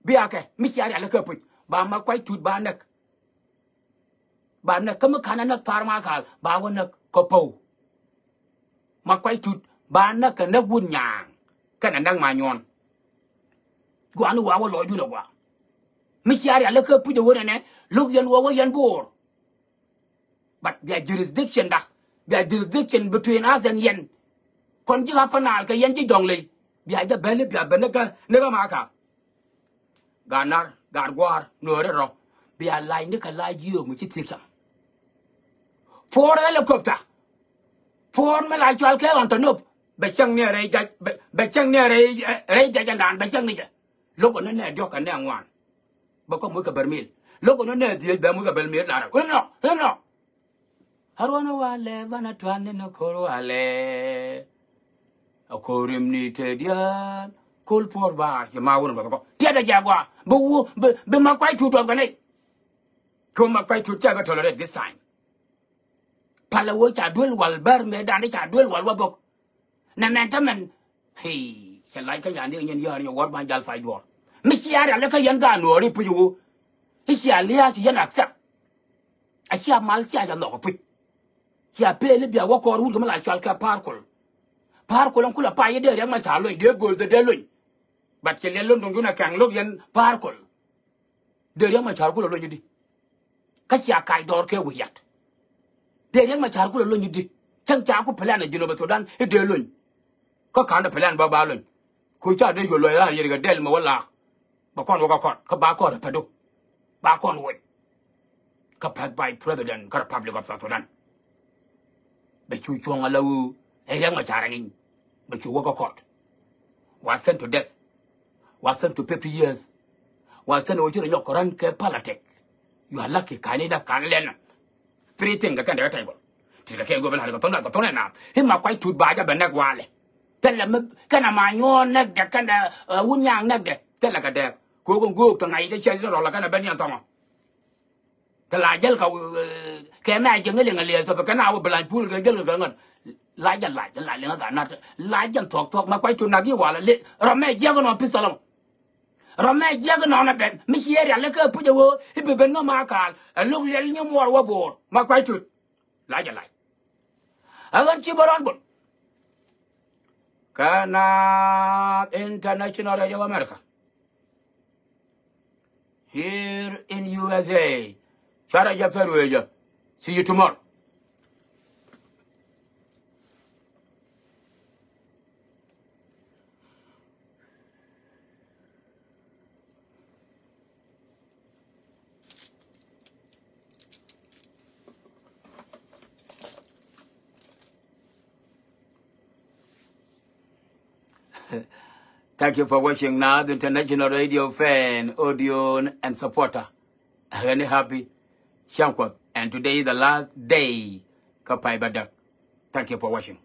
Bia kɛ mi cia rial kä puc ba ma kuac tut ba näk. ba näk kä mi ka̱n ɛ näk thaar Makal ba wä näk kä Pow. Makuac Tut ba näk kɛ näk wut Nyaaŋ kɛnɛ näk Manyuɔn. Gua̱a̱ni wa wä lɔcdun ɛ gua̱a̱. Mi cia rial kä puc ɛ ɣöö nɛnɛ lo̱k yɛn wä wä yɛn Bo̱o̱r. But bia jurisdiction da, bia jurisdiction between us and yɛn. Kɔn ji̱ Upper Nile kɛ yɛn ji̱ Jɔŋley bia jɛ bɛli bia bɛ ni kä ni kä Makal. Gaat nar, gaat gua̱a̱r, nuɔɔri rɔ. Bia lac ni kɛ lac yio̱o̱k mi ci thiek cam. Puɔr helicopter. Puɔr mi la cɔal kɛ Antonov. Bɛ cäŋ ni rɛy jac, bɛ, bɛ cäŋ ni rɛy, rɛy jac ɛndan, bɛ cäŋ ni jɛ. Lo̱k kɛ ni nɛ diɔ̱k kɛ nɛ ŋuan. Bɛ kɔ muc kɛ bärmil. Lo̱k kɛ ni nɛ dhieec bɛ muc kɛ bärmil lar. Inɔ, inɔ. Aruɔn walɛ banɛ tuan ni ni ko̱r walɛ. A ko̱r rim ni te diaal. Kol puɔr bar ci ma wun bɛ kɔ. Tiɛt a jɛ gua. Bi wu, bi, bi Makuac Tut duɔth kɛ ni. Ko Makuac Tut cɛ bɛ tolerate this time. Palɛ wee ca duel wal bär mëë dan ca duel wal wä bok. Nɛ mɛn tä mɛn. Hey, cɛ lac kä yani nyɛn yäär nyɛ wär ban jal fay duɔr. Mi cia rial kä yɛn gaat nuɔɔri puc woo. I̱ cia lia̱a̱ ci yɛn accept. A cia mal cia jɛ nhɔk puc. Cia peel i̱ bia wä kɔɔr wut kɛ mi la cual kɛ Pa̱a̱r Kol. Pa̱a̱r Kol ɛn kulɛ pay i̱ dee Riɛk Macar lony, dee gööl dhɛ dee lony. But ci liɛl lon duŋdun ɛ kɛŋ lo̱k yɛn Pa̱a̱r Kol. Dee Riɛk Macar kulɛ lony i̱di. Kä cia kac dɔɔr kɛ wi̱i̱ yat. Dee Riɛk Macar kulɛ lony i̱di. Cäŋ ca ku plan ɛ Jinub Sudan i̱ dee lony. Kä ka̱n ɛ plan bä ba lony. Ku ca dee yol luɔc raar yet kɛ dɛl mɛ wä laak. Bɛ kɔn wä kä kɔt kä ba kɔt ɛ pädu. Ba kɔn woc. Kä path by president kä Republic of South Sudan. Bɛ cu cuɔ̱ŋ ala ɣöö ɛ Riɛk Macar ɛ ŋiny. Bɛ cu wä kä kɔt. Wa sent to death. Wa sent to fifty years. Wa sent wä ci rɔ nyɔk kɛ rän kɛ politic. You are lucky kani da kan lɛn. Three thing kɛ kɛn dɛ kɛ table. Ti kɛ kɛ gobe la kɛ thon la kɛ thon na. I̱ Makuac Tut ba ja bɛ nɛk walɛ. Thilɛ mi kɛn a Manyuɔn nɛk dɛ kɛn dɛ wun Nyaaŋ nɛk dɛ. Thilɛ kɛ dɛk. Ko̱o̱k in go̱o̱k tɛ ŋa̱c kɛ ciɛ rɔl kɛn a bɛ niɛn thɔŋɔ. Kɛ la jäl ka kɛ mɛ a cieŋ liŋ a liɛɛth thop kɛ na wä bi la̱ny pul kɛ jäl kɛ ŋät. La jäl la jäl la liŋ a gaat nar. La jäl thuɔk thuɔk Makuac Tut nak i̱ walɛ li rɔ mɛ jiäk nɔ pistol. Rɔ mɛ jiäk nɔ na bɛn mi ci area lɛ kɛ puc a wee i̱ bi ben ŋä Makal ɛ lo̱k liɛl nyi muɔɔr wä Bo̱o̱r Makuac Tut. La jäl la. Ɛ ɣän ci bä rɔn bol. Kä Naath International Radio of America. Here in U S A. Cuarɛ jɛ pɛr wee jɛ. See you tomorrow. Thank you for watching Naath International Radio fan, audio and supporter. Ɣän i̱ Happy Cäŋ Kuɔth, and today is the last day kä pay bä däk. Thank you for watching.